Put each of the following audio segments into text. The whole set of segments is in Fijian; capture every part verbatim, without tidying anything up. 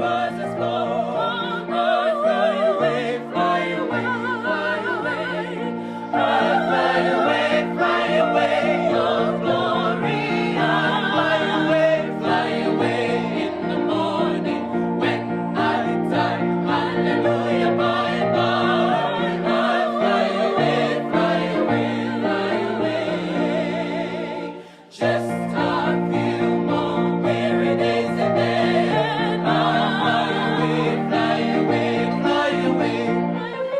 Fly away, fly away, fly away. Fly away, fly away, your glory. Fly away, fly away in the morning when I die. Hallelujah, bye bye. Fly away, fly away, fly away. Just a few more weary days and then I'll fly away, fly away, fly away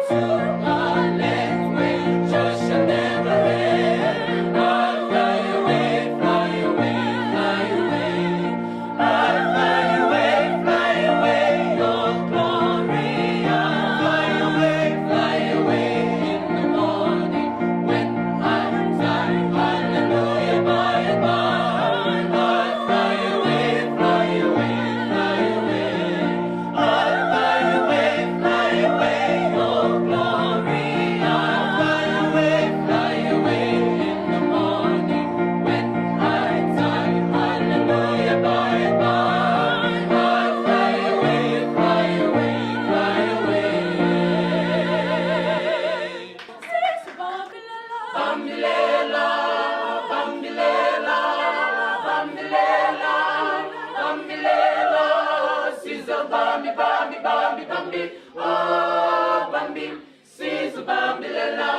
to a land where joy shall never end. I'll fly away, fly away, fly away. I'll fly away, fly away, your glory. I'll fly away, fly away in the morning. When I die, hallelujah, by and by, I fly away, fly away, fly away. I fly away, fly away, oh glory. I fly away, fly away in the morning. When I die, hallelujah, by and by, I fly away, fly away, fly away. Bambilela, bambilela, bambilela, bambilela, sister bambi, bambi, bambi, bambi, oh bambi, sister bambilela.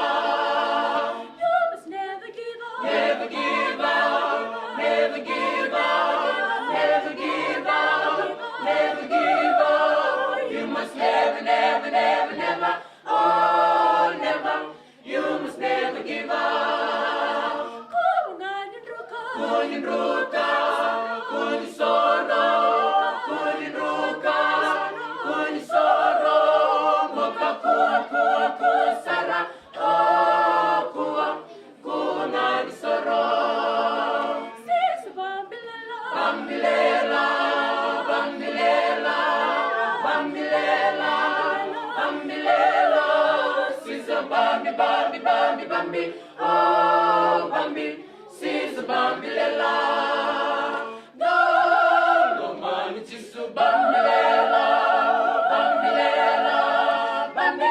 You must never give up. Never give up, never give up, never give up, never give up. You must never, never, never, never, oh, never. You must never give up. Kua ni druka, kua ni druka, kua ni soro, kua ni druka, kua ni soro. Mo kakua, kua, kua sara, oh, kua, kua ga ni soro. Sister bambilela, bambilela, bambilela, bambilela, bambilela. Sister bambi, bambi, bambi, bambi, oh bambi, sister bambilela. No, no, mani Jisu bambilela, bambilela, bambi.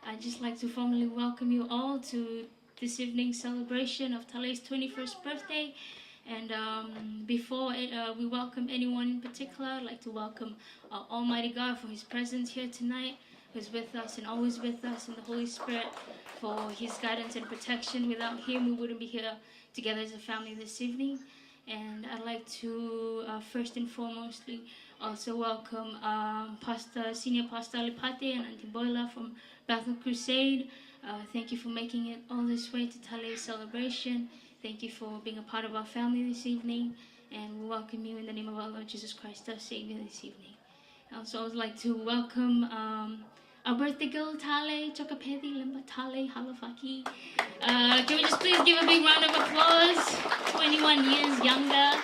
I'd just like to formally welcome you all to this evening's celebration of Tale's twenty-first birthday. And um, before uh, we welcome anyone in particular, I'd like to welcome uh, Almighty God for his presence here tonight, who is with us and always with us, and the Holy Spirit for his guidance and protection. Without him, we wouldn't be here together as a family this evening. And I'd like to uh, first and foremostly also welcome um, Pastor, Senior Pastor Alipate and Auntie Boila from Bethel Crusade. Uh, thank you for making it all this way to Tale's celebration. Thank you for being a part of our family this evening. And we welcome you in the name of our Lord Jesus Christ, our Savior, this evening. Also, I would like to welcome um, our birthday girl, Tale Chokapedi Lemba Tale Halafaki. Uh, can we just please give a big round of applause? twenty-one years younger.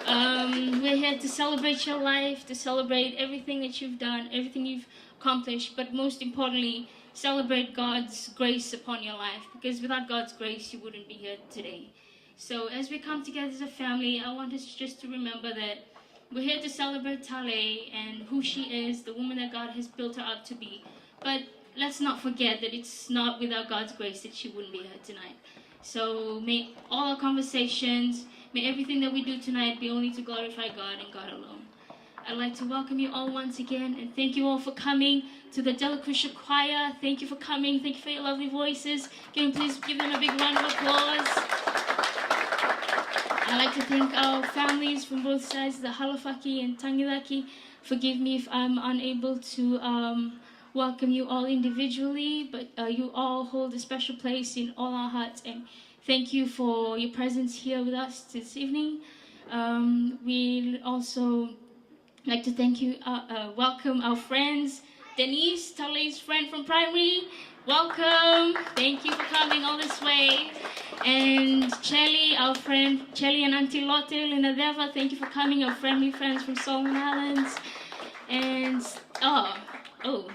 Um, we're here to celebrate your life, to celebrate everything that you've done, everything you've accomplished, but most importantly, celebrate God's grace upon your life, because without God's grace, you wouldn't be here today. So as we come together as a family, I want us just to remember that we're here to celebrate Tale and who she is, the woman that God has built her up to be. But let's not forget that it's not without God's grace that she wouldn't be here tonight. So may all our conversations, may everything that we do tonight be only to glorify God and God alone. I'd like to welcome you all once again and thank you all for coming to the Dela Cruz Choir. Thank you for coming. Thank you for your lovely voices. Can you please give them a big round of applause? I'd like to thank our families from both sides, the Halafaki and Tangilaki. Forgive me if I'm unable to um, welcome you all individually, but uh, you all hold a special place in all our hearts, and thank you for your presence here with us this evening. Um, we also like to thank you, uh, uh, welcome our friends, Denise, Tale's friend from primary. Welcome. Thank you for coming all this way. And Chelly, our friend, Chelly and Auntie Lotte Linadeva, thank you for coming, our friendly friends from Solomon Islands. And, oh, oh,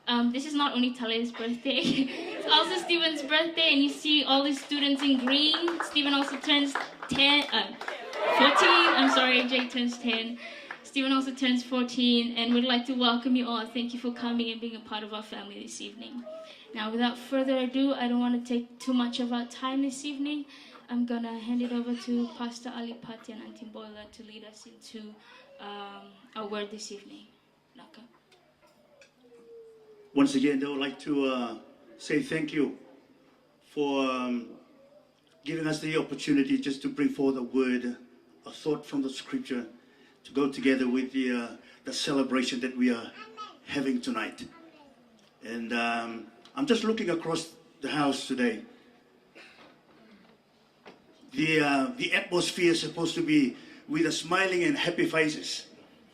um, this is not only Tale's birthday. Also Stephen's birthday, and you see all the students in green. Stephen also turns ten, uh, fourteen. I'm sorry, Jake turns ten. Stephen also turns fourteen, and we'd like to welcome you all. Thank you for coming and being a part of our family this evening. Now, without further ado, I don't want to take too much of our time this evening. I'm gonna hand it over to Pastor Ali Pati and Auntie Bola to lead us into, um, our word this evening. Naka. Once again, I would like to, uh, say thank you for, um, giving us the opportunity just to bring forth a word, a thought from the scripture to go together with the, uh, the celebration that we are having tonight. And, um, I'm just looking across the house today. The, uh, the atmosphere is supposed to be with a smiling and happy faces,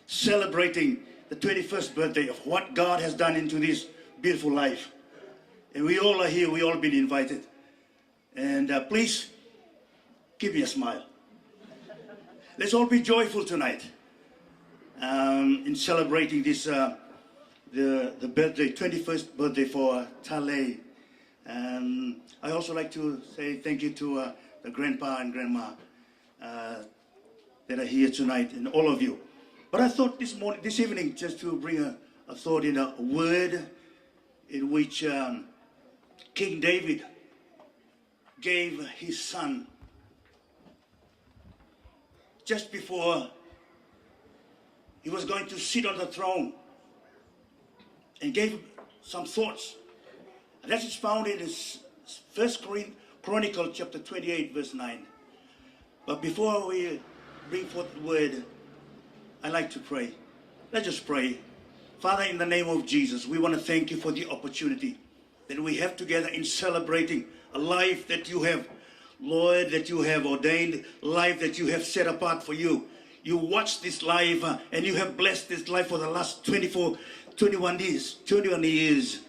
celebrating the twenty-first birthday of what God has done into this beautiful life. And we all are here, we all been invited. And, uh, please, give me a smile. Let's all be joyful tonight, um, in celebrating this, uh, the, the birthday, twenty-first birthday for, uh, Talei. And I also like to say thank you to, uh, the grandpa and grandma, uh, that are here tonight, and all of you. But I thought this morning, this evening, just to bring a, a thought in a word in which, um, King David gave his son just before he was going to sit on the throne, and gave some thoughts. And that is found in this First Corin-, Chronicle chapter twenty-eight, verse nine. But before we bring forth the word, I like to pray. Let's just pray. Father, in the name of Jesus, we want to thank you for the opportunity that we have together in celebrating a life that you have, Lord, that you have ordained, life that you have set apart for you. You watched this life, uh, and you have blessed this life for the last twenty-four, twenty-one years, twenty-one years.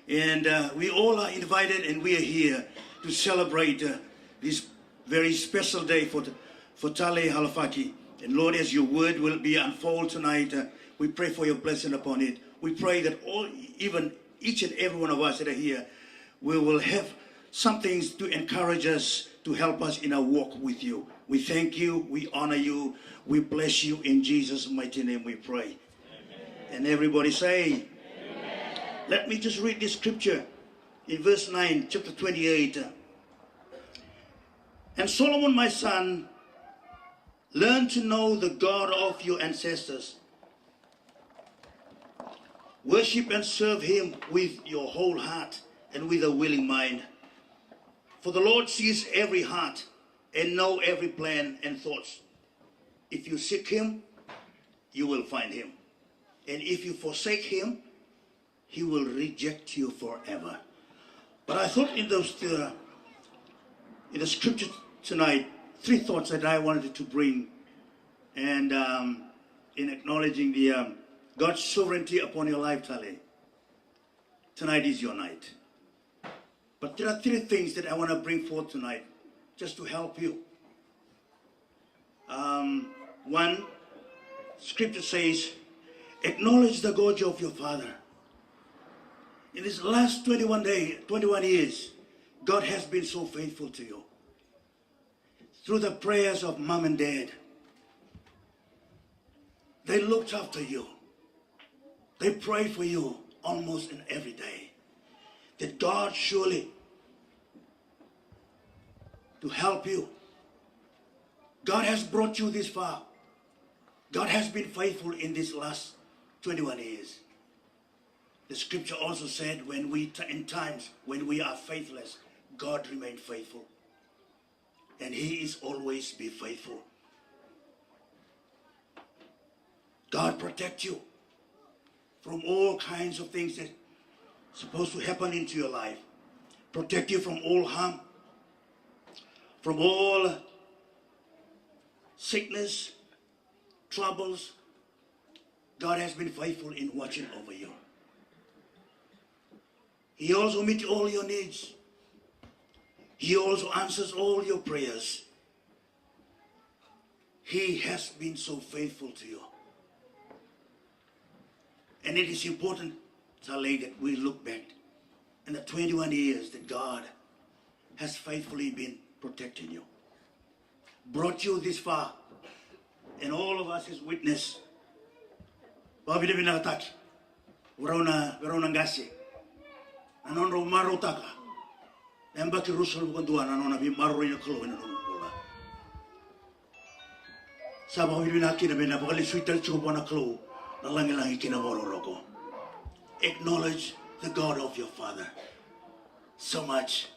And, uh, we all are invited and we are here to celebrate, uh, this very special day for, for Talei Haloufaki. And Lord, as your word will be unfold tonight, uh, we pray for your blessing upon it. We pray that all, even each and every one of us that are here, we will have some things to encourage us, to help us in our walk with you. We thank you, we honor you, we bless you. In Jesus' mighty name we pray. And everybody say, let me just read this scripture in verse nine, chapter twenty-eight. And Solomon, my son, learn to know the God of your ancestors. Worship and serve him with your whole heart and with a willing mind. For the Lord sees every heart and know every plan and thoughts. If you seek him, you will find him. And if you forsake him, he will reject you forever. But I thought in those, uh, in the scripture tonight, three thoughts that I wanted to bring, and, um, in acknowledging the, um, God's sovereignty upon your life, Talei. Tonight is your night. But there are three things that I want to bring forth tonight just to help you. Um, one, scripture says, acknowledge the God of your father. In this last twenty-one day, twenty-one years, God has been so faithful to you. Through the prayers of mom and dad, they looked after you. They pray for you almost in every day. That God surely to help you. God has brought you this far. God has been faithful in these last twenty-one years. The scripture also said, when we, in times when we are faithless, God remained faithful. And he is always be faithful. God protect you from all kinds of things that supposed to happen into your life. Protect you from all harm, from all sickness, troubles. God has been faithful in watching over you. He also meets all your needs. He also answers all your prayers. He has been so faithful to you. And it is important, Talei, that we look back and the twenty-one years that God has faithfully been protecting you, brought you this far, and all of us as witness. Vakavinavinakataki vei rau na, vei rau na qase na nodrau marautaka na yabaki ruasagavulu ka dua na nona veimaroroi na Kalou ena nona bula. Sa vakavinavinaka kina me na vakalesui tale tiko vua na Kalou na lagilagi kei na vakarokoroko. Acknowledge the God of your father. So much,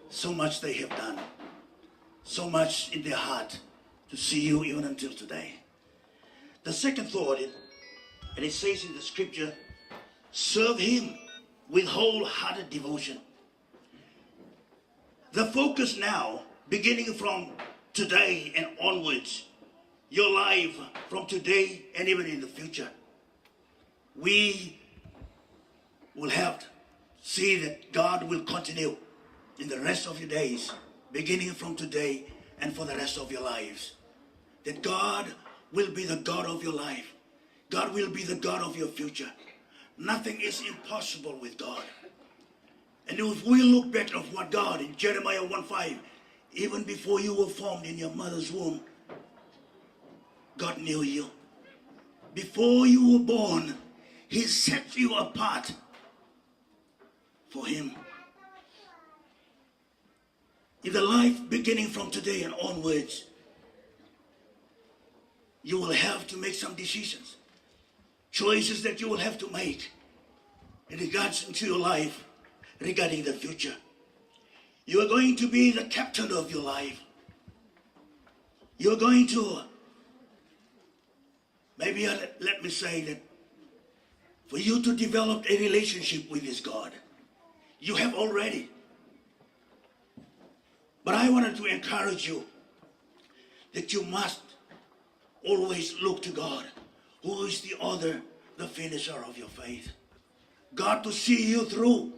so much they have done, so much in their heart to see you even until today. The second thought, it, and it says in the scripture, serve him with wholehearted devotion. The focus now, beginning from today and onwards, your life from today and even in the future, we will have to see that God will continue in the rest of your days, beginning from today and for the rest of your lives. That God will be the God of your life. God will be the God of your future. Nothing is impossible with God. And if we look back of what God in Jeremiah one five, even before you were formed in your mother's womb, God knew you. Before you were born, he set you apart for him. In the life beginning from today and onwards, you will have to make some decisions, choices that you will have to make in regards into your life, regarding the future. You are going to be the captain of your life. You are going to, maybe I, let me say that for you to develop a relationship with this God, you have already. But I wanted to encourage you that you must always look to God, who is the author, the finisher of your faith. God to see you through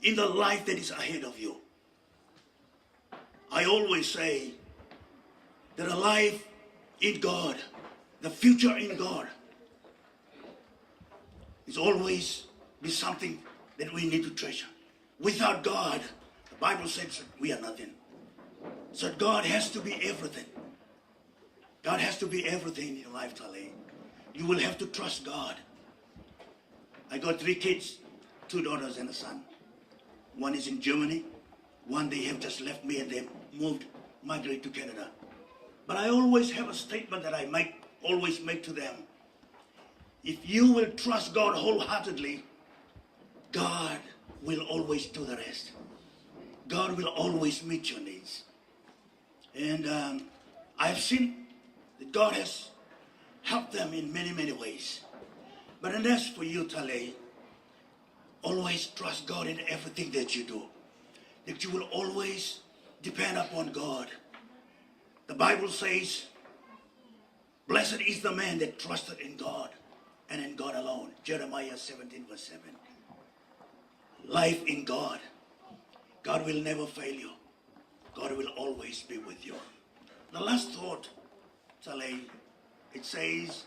in the life that is ahead of you. I always say that a life in God, the future in God, is always be something that we need to treasure. Without God, the Bible says that we are nothing. So God has to be everything. God has to be everything in your life, Tale. You will have to trust God. I got three kids, two daughters and a son. One is in Germany, one they have just left me and they moved, migrate to Canada. But I always have a statement that I make, always make to them. If you will trust God wholeheartedly, God will always do the rest. God will always meet your needs. And um, I've seen that God has helped them in many, many ways. But and as for you, Tale, always trust God in everything that you do, that you will always depend upon God. The Bible says, "Blessed is the man that trusted in God and in God alone." Jeremiah seventeen, verse seven. Life in God. God will never fail you. God will always be with you. The last thought, Tale, it says,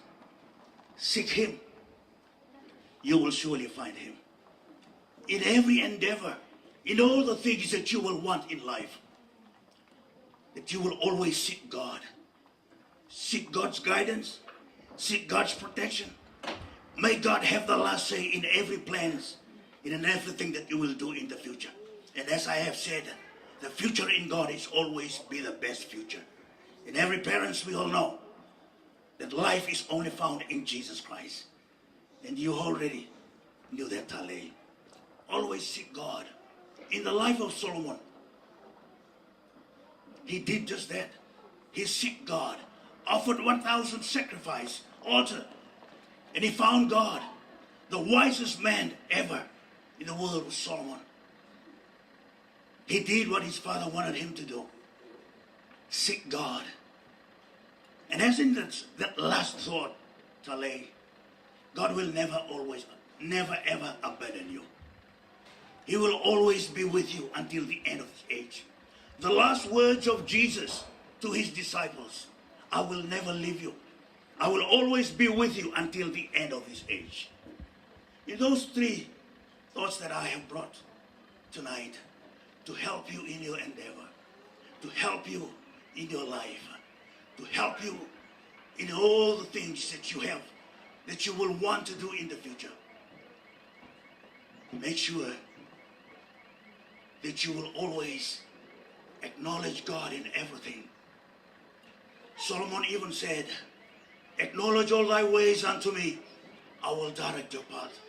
"Seek him. You will surely find him." In every endeavor, in all the things that you will want in life, that you will always seek God. Seek God's guidance. Seek God's protection. May God have the last say in every plans, in everything that you will do in the future. And as I have said, the future in God is always be the best future. And every parents, we all know that life is only found in Jesus Christ. And you already knew that, Tale. Always seek God. In the life of Solomon, he did just that. He seek God, offered one thousand sacrifice, altar, and he found God. The wisest man ever in the world was Solomon. He did what his father wanted him to do. Seek God. And as in that, that last thought, Tale, God will never always, never ever abandon you. He will always be with you until the end of the age. The last words of Jesus to his disciples, "I will never leave you. I will always be with you until the end of this age." In those three thoughts that I have brought tonight to help you in your endeavor, to help you in your life, to help you in all the things that you have, that you will want to do in the future. Make sure that you will always acknowledge God in everything. Solomon even said, "Acknowledge all thy ways unto me, I will direct your path."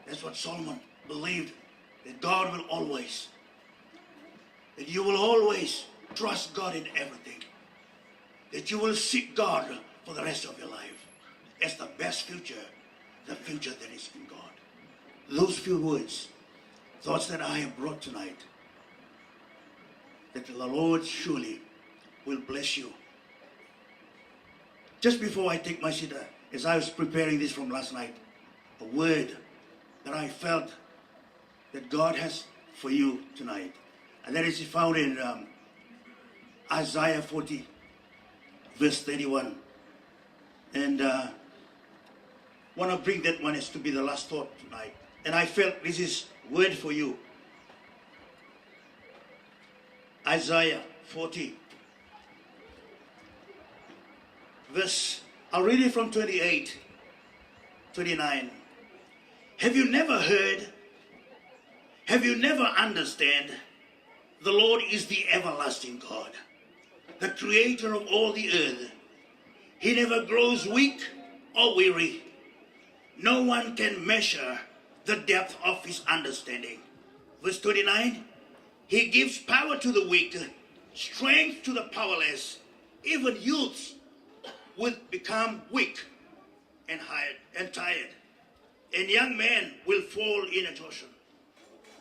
That's what Solomon believed, that God will always, that you will always trust God in everything, that you will seek God for the rest of your life as the best future, the future that is in God. Those few words, thoughts that I have brought tonight, that the Lord surely will bless you. Just before I take my seat, uh, as I was preparing this from last night, a word that I felt that God has for you tonight, and that is found in, um, Isaiah forty, verse thirty-one. And, uh, want to bring that one as to be the last thought tonight. And I felt this is word for you. Isaiah forty, verse, I'll read it from twenty-eight, twenty-nine. "Have you never heard? Have you never understand? The Lord is the everlasting God, the creator of all the earth. He never grows weak or weary. No one can measure the depth of his understanding." Verse twenty-nine, "He gives power to the weak, strength to the powerless. Even youths will become weak and hired, and tired, and young men will fall in exhaustion."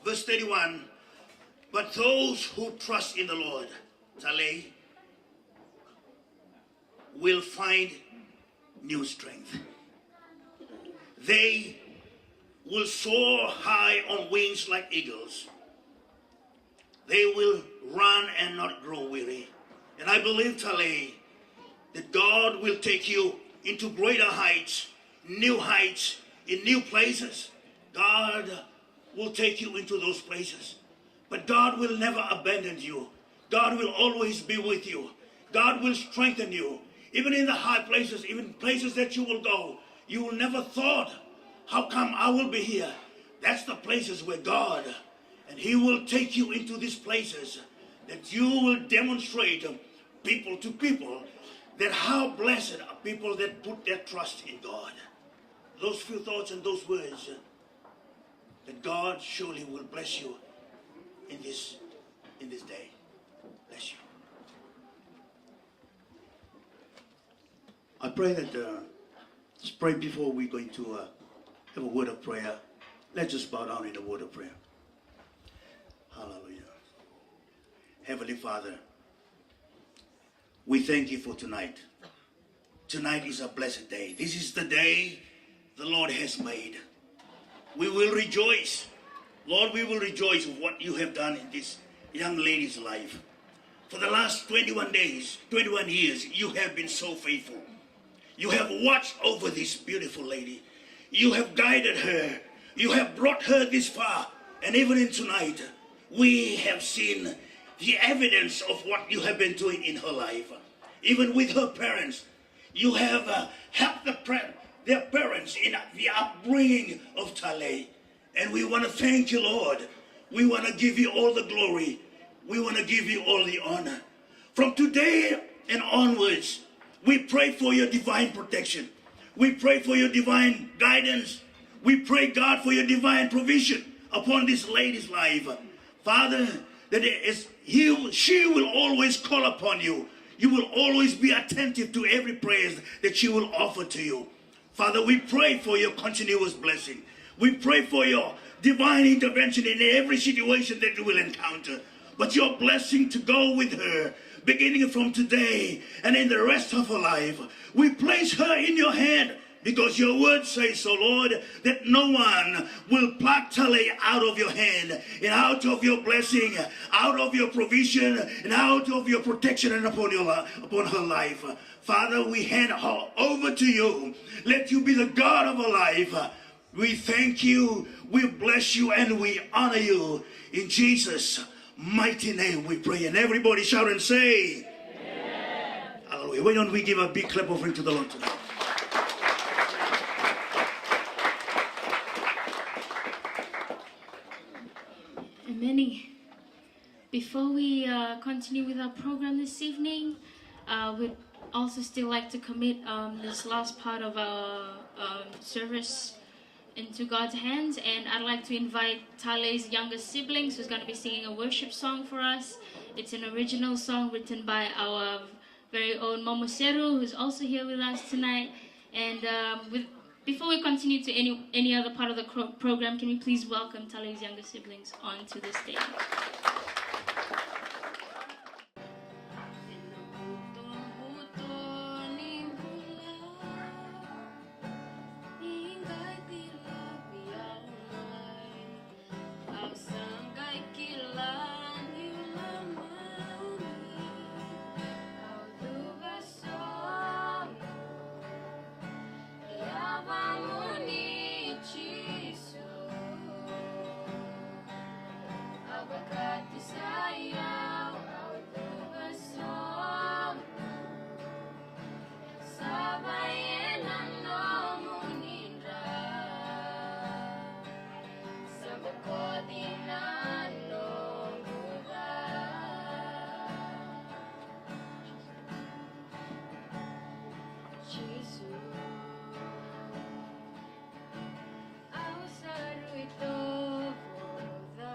Verse thirty-one, "But those who trust in the Lord," Talei, "will find new strength. They will soar high on wings like eagles. They will run and not grow weary." And I believe, Talei, that God will take you into greater heights, new heights, in new places. God will take you into those places. But God will never abandon you. God will always be with you. God will strengthen you. Even in the high places, even places that you will go, you will never thought, "How come I will be here?" That's the places where God, and He will take you into these places that you will demonstrate, um, people to people, that how blessed are people that put their trust in God. Those few thoughts and those words, uh, that God surely will bless you in this, in this day. Bless you. I pray that, uh, just pray before we're going to, uh, have a word of prayer. Let's just bow down in a word of prayer. Hallelujah. Heavenly Father, we thank you for tonight. Tonight is a blessed day. This is the day the Lord has made. We will rejoice. Lord, we will rejoice of what you have done in this young lady's life. For the last twenty-one days, twenty-one years, you have been so faithful. You have watched over this beautiful lady. You have guided her. You have brought her this far. And even in tonight, we have seen the evidence of what you have been doing in her life. Even with her parents, you have, uh, helped the pre-, their parents in the upbringing of Talei. And we want to thank you, Lord. We want to give you all the glory. We want to give you all the honor. From today and onwards, we pray for your divine protection. We pray for your divine guidance. We pray, God, for your divine provision upon this lady's life. Father, that as he, she will always call upon you, you will always be attentive to every prayer that she will offer to you. Father, we pray for your continuous blessing. We pray for your divine intervention in every situation that you will encounter. But your blessing to go with her, beginning from today and in the rest of her life. We place her in your hand because your word says so, Lord, that no one will pluck Talei out of your hand and out of your blessing, out of your provision, and out of your protection and upon your li-, upon her life. Father, we hand her over to you. Let you be the God of her life. We thank you, we bless you, and we honor you. In Jesus' mighty name we pray. And everybody shout and say, Hallelujah. Why don't we give a big clap offering to the Lord tonight? Amen. Before we uh, continue with our program this evening, uh, we'd also still like to commit um, this last part of our um, service into God's hands. And I'd like to invite Tale's younger siblings, who's going to be singing a worship song for us. It's an original song written by our very own Momo Seru, who's also here with us tonight. And um, with, before we continue to any, any other part of the cro- program, can we please welcome Tale's younger siblings onto the stage? Au sa qai kila niu lomani, au cuva sobu, yavamuni Jisu. Au vakatisa au, au cuva sobu. Sava ena nomuni dra, sa bokoci na noqu ca. Jisu, au sa rui tovo ca.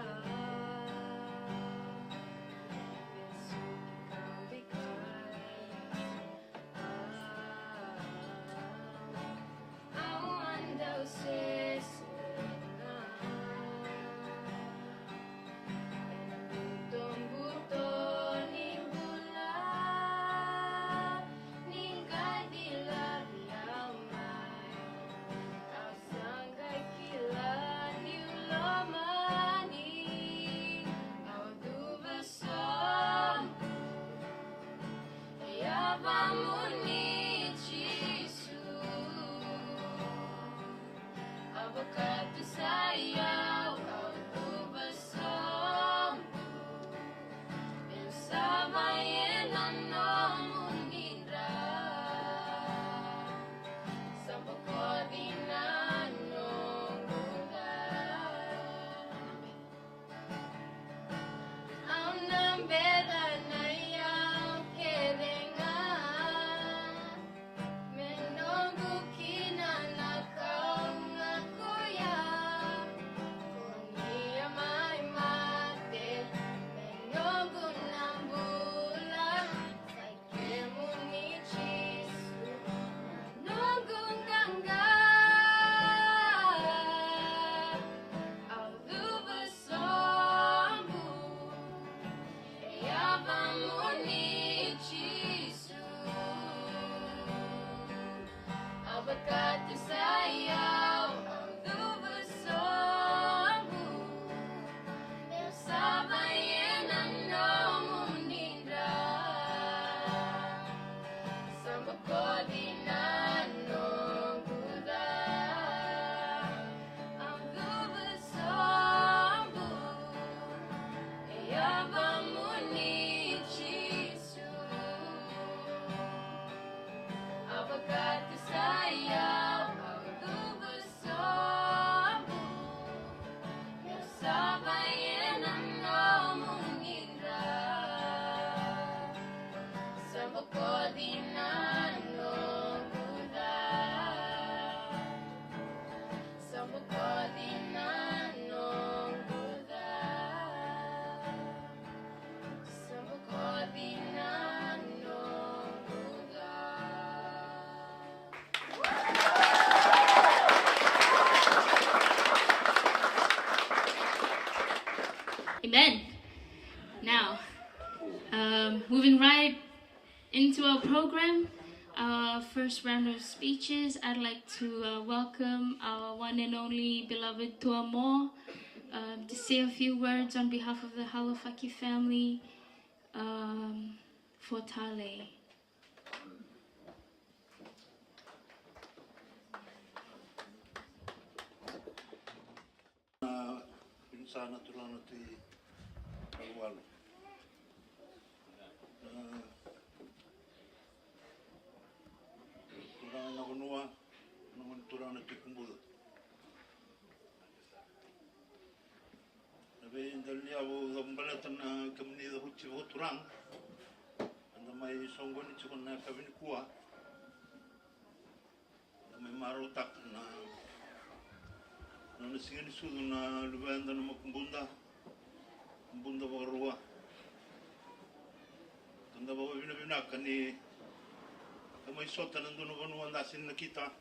Vesu kau bikai. Yavamuni Jisu, au vakatisa au, au cuva sobu. Meu sava ena nomuni dra, sa bokoci na noqu ca. Au na beca na iyau kece ga, me noqu kina na kau ga koya. Ko ni a mai mate me noqu na bula. Kemuni Jisu, noqu qaqa, au cuva sobu. Yavamuni Jisu, au vakatisa au, au cuva sobu. Meu sava ena nomuni dra, sa bokoci na noqu ca. Au cuva sobu, yavamuni Jisu. Au vakatisa au, au cuva sobu, meu sava ena nomuni dra. Sa bokoci na noqu ca. Sa bokoci na noqu ca. Sa bokoci na noqu ca. Amen. Now, um, moving right into our program, our first round of speeches, I'd like to uh, welcome our one and only beloved Tuamo um, to say a few words on behalf of the Halofaki family um, for Tale. Sa na turaga na Tui Valuvalu. Na turaga na vanua, na gone turaga na Tui Kubuca. Na veidelaniyavu au cavu baleta na kemuni cavuti vakaturaga. Eda mai soqoni tiko na yakavi nikua. Da mai marautaka na nona siga ni sucu na luveda na makubuda, makubuda vakarua. Ka da vakavinavinaka ni ka mai sota na dua na vanua da sega ni nakita.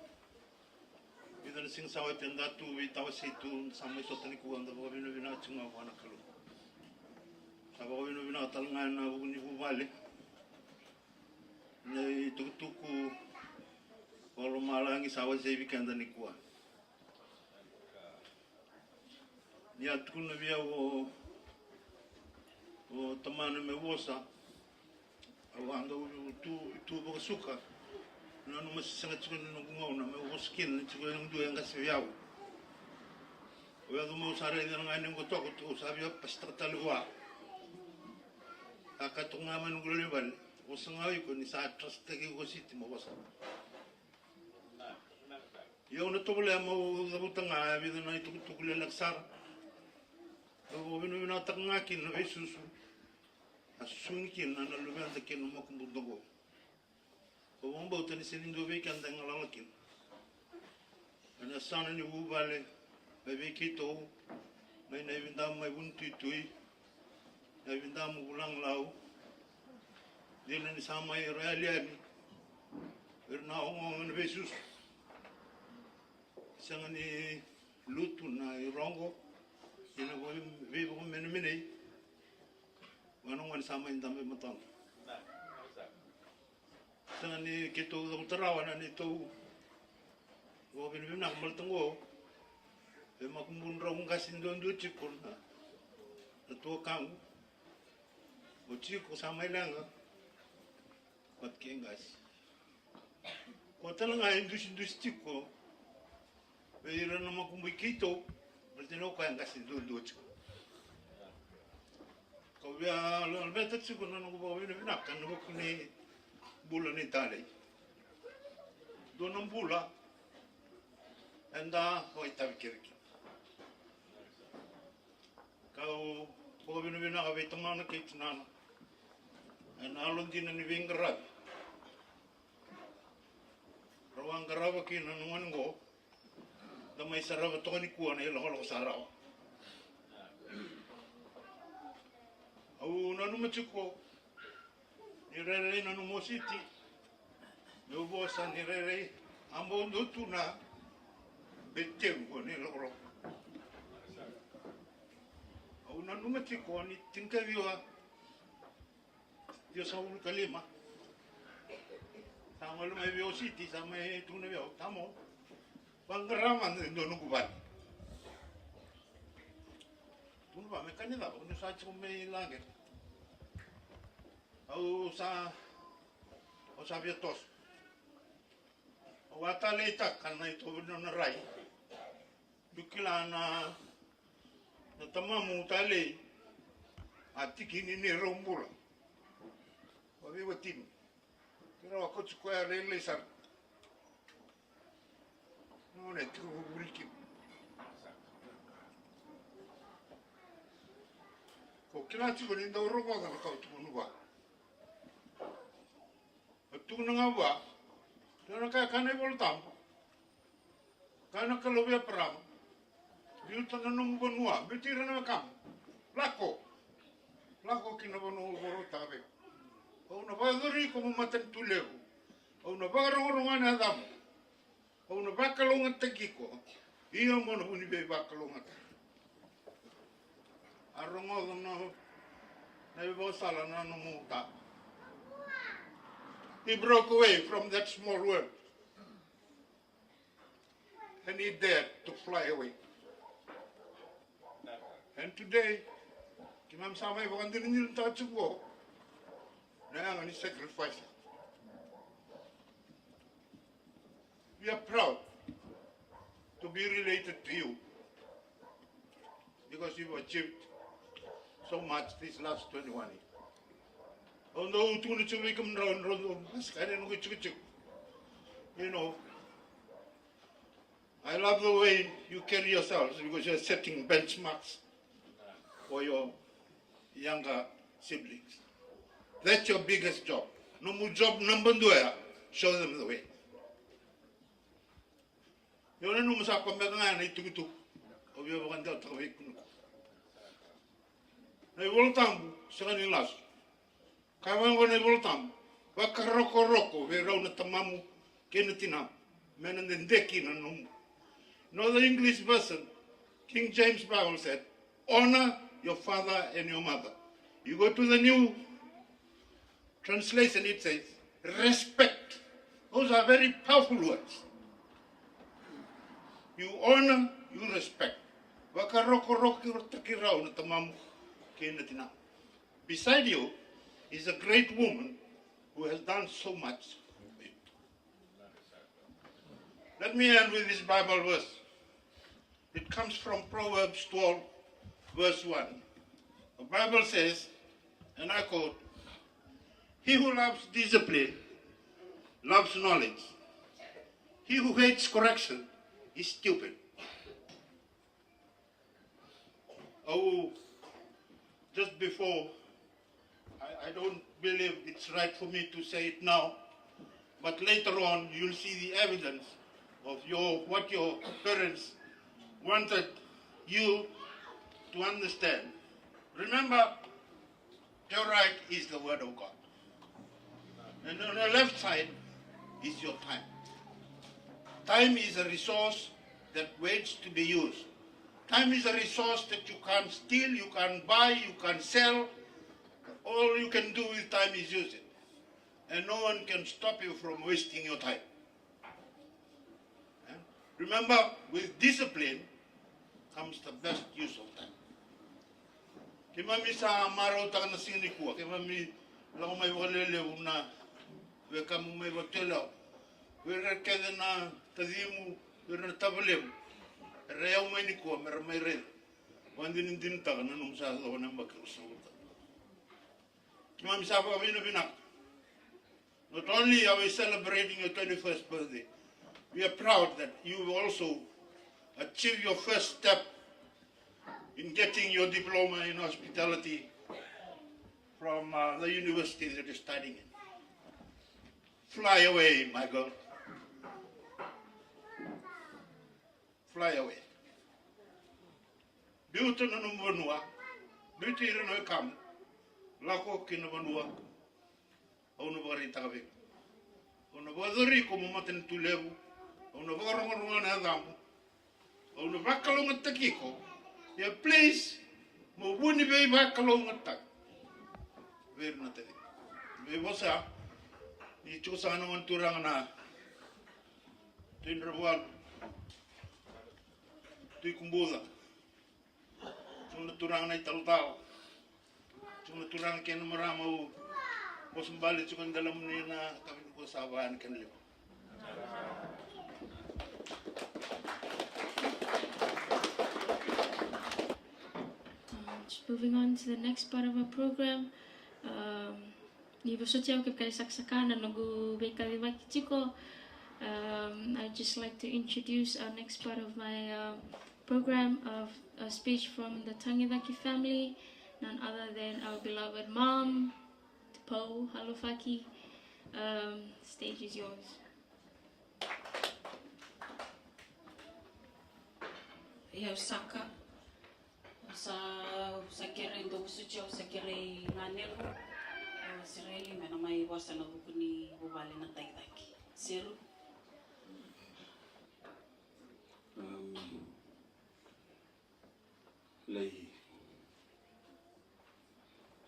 Vica na siga sa oti eda tu veitawasei tu, da sa mai sota nikua, da vakavinavinaka tiko ga vua na Kalou. Sa vakavinavinaka tale ga ena vuku ni vuvale. Na itukutuku vakalomalagi sa wasei vei keda nikua. Ni a tukuna vei au o, o tamana meu vosa, au a dau tu, tu vakasuka. Nanuma se sega tiko ni noqu gauna meu vosa kina ni tiko e dua e qase vei au. Au yaco meu sa raica na ganequ toka, au sa via pasitaka tale vua. A kaya toka ga mai noqu lailai vale, vosa ga o iko ni sa trust-taki iko Siti mo vosa. Ia au na tovolea meu cavuta ga e vica na itukutuku leleka sara. Au vakavinavinakataka ga kina na veisusu a susugi kina na luveda kei na makubuda oqo. Au vakabauta ni sega ni dua vei keda e galala kina. Ena yasana ni vuvale, mai vei keitou, mai Naividamu, mai Vunituitui, Naividamu, Vulagalau. Dina ni sa mai rayaliali ira na ogaoga na veisusu. Sega ni lutu na iroqo kei na veivakamenemenei. Vua na gone sa mai dabe e matada. Sega ni keitou cavuta rawa na neitou vakavinavinaka baleta oqo. E makubudrau qase duadua tiko na, na tuakaqu. O Tiko sa mai leqa vata kei qase. Ko tale ga e dusidusi tiko vei ira na makubui keitou, baleta ni o koya e qase duadua tiko. Kau via laveta tiko na noqu vakavinavinaka ena vuku ni bula ni talei. Dua na bula eda vakaitavi kece kina. Kau vakavinavinaka vei tamana kei tinana ena yalodina ni veiqaravi rau a qarava kina na gone oqo. Da mai sarava toka nikua na ilakolako sa rawa. Au nanuma tiko ni rairai nanuma o Siti meu vosa ni rairai a bau dua tu na betemu ko ni ilakolako. Au nanuma tiko ni tinikaciwa ciwasagavulu ka lima. Sa gole mai vei o Siti, sa mai tukuna vei au, Tamo, vaqara mada e dua noqu vale. Tukuna vua me ka ni cava, ni sa tiko mai laqeta. Au sa, au sa via toso. Au a taleitaka na itovo ni nona rai. Dou kila na, na tamamu talei a tiki ni neirau bula. Vaveiwatini. Keirau a kauti koya lailai sara. Na gauna e tiko vuli kina. Ko kila tiko ni dau rogoca na ka au tukuna vua. A tukuna ga vua, dua na ka e kaya na iVolatabu. Kaya na Kalou vei Eparama, biuta na nomu vanua, biuti ira na wekamu. Lako, lako ki na vanua au vakarautaka vei iko. Au na vakayacori iko mo matanitu levu. Au na vakarogorogo na yacamu. Au na vakalougatataki iko, ia mo na vu ni veivakalougatataki. A rogoca na, na ivakasala na nomu ta. He broke away from that small world. And he dared to fly away. And today, keimami sa mai vakadinadinataka tiko na yaga ni sacrifice. We are proud to be related to you. Because you've achieved so much these last twenty-one years. Au dau tukuna tiko vei kemudrau, drau dau maska ena noqu itikotiko. You know, I love the way you carry yourselves because you're setting benchmarks for your younger siblings. That's your biggest job. Nomu job naba dua ya, show them the way. Io, nanuma sa koya beka ga na itukutuku au via vakadewataka vei kemuni. Na iVola Tabu sega ni lasu. Kaya vaqo na iVola Tabu: "Vakarokoroko vei rau na tamamu kei na tinamu, me na dede kina na nomu." You know, the English version, King James Bible said, "Honor your father and your mother." You go to the New Translation, it says, "Respect." Those are very powerful words. You honor, you respect. Vakarokorokotaki rau na tamamu kei na tinamu. Beside you is a great woman who has done so much for you. Let me end with this Bible verse. It comes from Proverbs twelve, verse one. The Bible says, and I quote, "He who loves discipline loves knowledge. He who hates correction is stupid." Oh, just before, I, I don't believe it's right for me to say it now, but later on you'll see the evidence of your, what your parents wanted you to understand. Remember, your right is the word of God. And on the left side is your time. Time is a resource that waits to be used. Time is a resource that you can't steal, you can't buy, you can't sell. All you can do with time is use it. And no one can stop you from wasting your time. Eh? Remember, with discipline comes the best use of time. Keimami sa marautaka na siga nikua, keimami lako mai vakalelevu na wekamu mai Vatuelewa. Vei ira kece na tacimu, vei ira na tavalemu, era yau mai nikua me ra mai raica. Vakadinadinataka na nomu sa yacova na yabaki ruasagavulu. Keimami sa vakavinavinaka. Not only are we celebrating your twenty-first birthday, we are proud that you also achieved your first step in getting your diploma in hospitality from, uh, the university that you're studying in. Fly away, my girl. Fly away. Biuta na nomu vanua, biuti ira na wekamu, lako ki na vanua au na vakaraitaka vei iko. Au na vakayacori iko mo matanitu levu, au na vakarogorogo na yacamu, au na vakalougatataki iko. Ia please, mo vu ni veivakalougatataki vei ira na tacimu. Veivosa, ni tiko saka na gone turaga na Tui Dravalu, Tui Kubuca, tiko na turaga na italotalo, tiko na turaga kei na marama, au vosa bale tiko e dalamuni na yakavi nikua, sa vaya na kena levu. Um, just moving on to the next part of our program. Um, ni vosoti au kevaka e sakasaka na noqu veikacivaki tiko. Um, I'd just like to introduce our next part of my, um, program of a speech from the Tagicaki family, none other than our beloved mom, Pau Halofaki. Um, stage is yours. Ia, au saka, au sa, au sa kerei, dou vosoti au, au sa kerei ganequ o Isireli me na mai vosa ena vuku ni vuvale na Tagicaki. Seru. Um, Lai.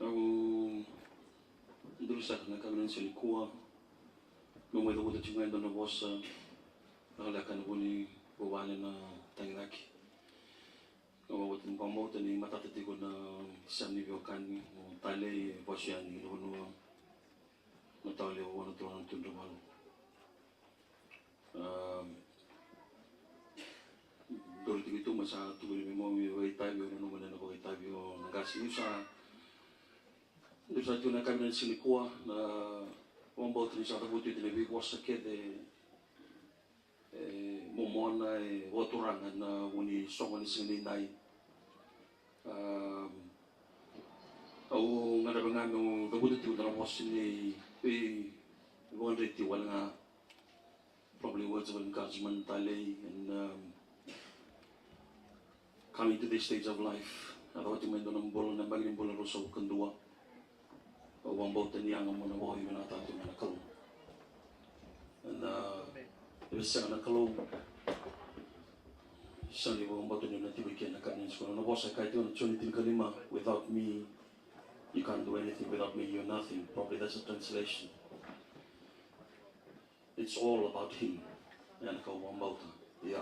Au duru saka na ka me na soli kua. Meu mai cavuta tiko ga e dua na vosa lekaleka ena vuku ni vuvale na Tagicaki. Au vakabauta ni matata tiko na sema ni veiwekani, mo talei, vasu yani na vanua, na tawa levu vua na turaga na Tui Dravalu. A, duru tiko tu, ma sa tukuni me mau me vakaitavi, au nanuma na Ni sa, ni sa tiko na kavinani siga nikua, na vakabauta ni sa cavuti oti na veivosa kece e momona, e vakaturaga na vu ni soqo ni siga nidai. Au gadreva ga meu cavuta tiko na vosa ni veivakadreti wale ga. Probably words of encouragement tale, and um, coming to this stage of life, a cauti mai dua na bula, na baki ni bula ruasagavulu ka dua. Au vakabauta ni yaga mo na vakavinavinaka tiko mai na Kalou. And uh, e sega na Kalou, sega ni vakabauta ni na tiko i ke na ka ni sikola. Na vosa e kaya tiko na Joni tinikalima, "Without me, you can't do anything. Without me, you're nothing." Probably that's a translation. It's all about him. Ia na ka au vakabauta. Ia,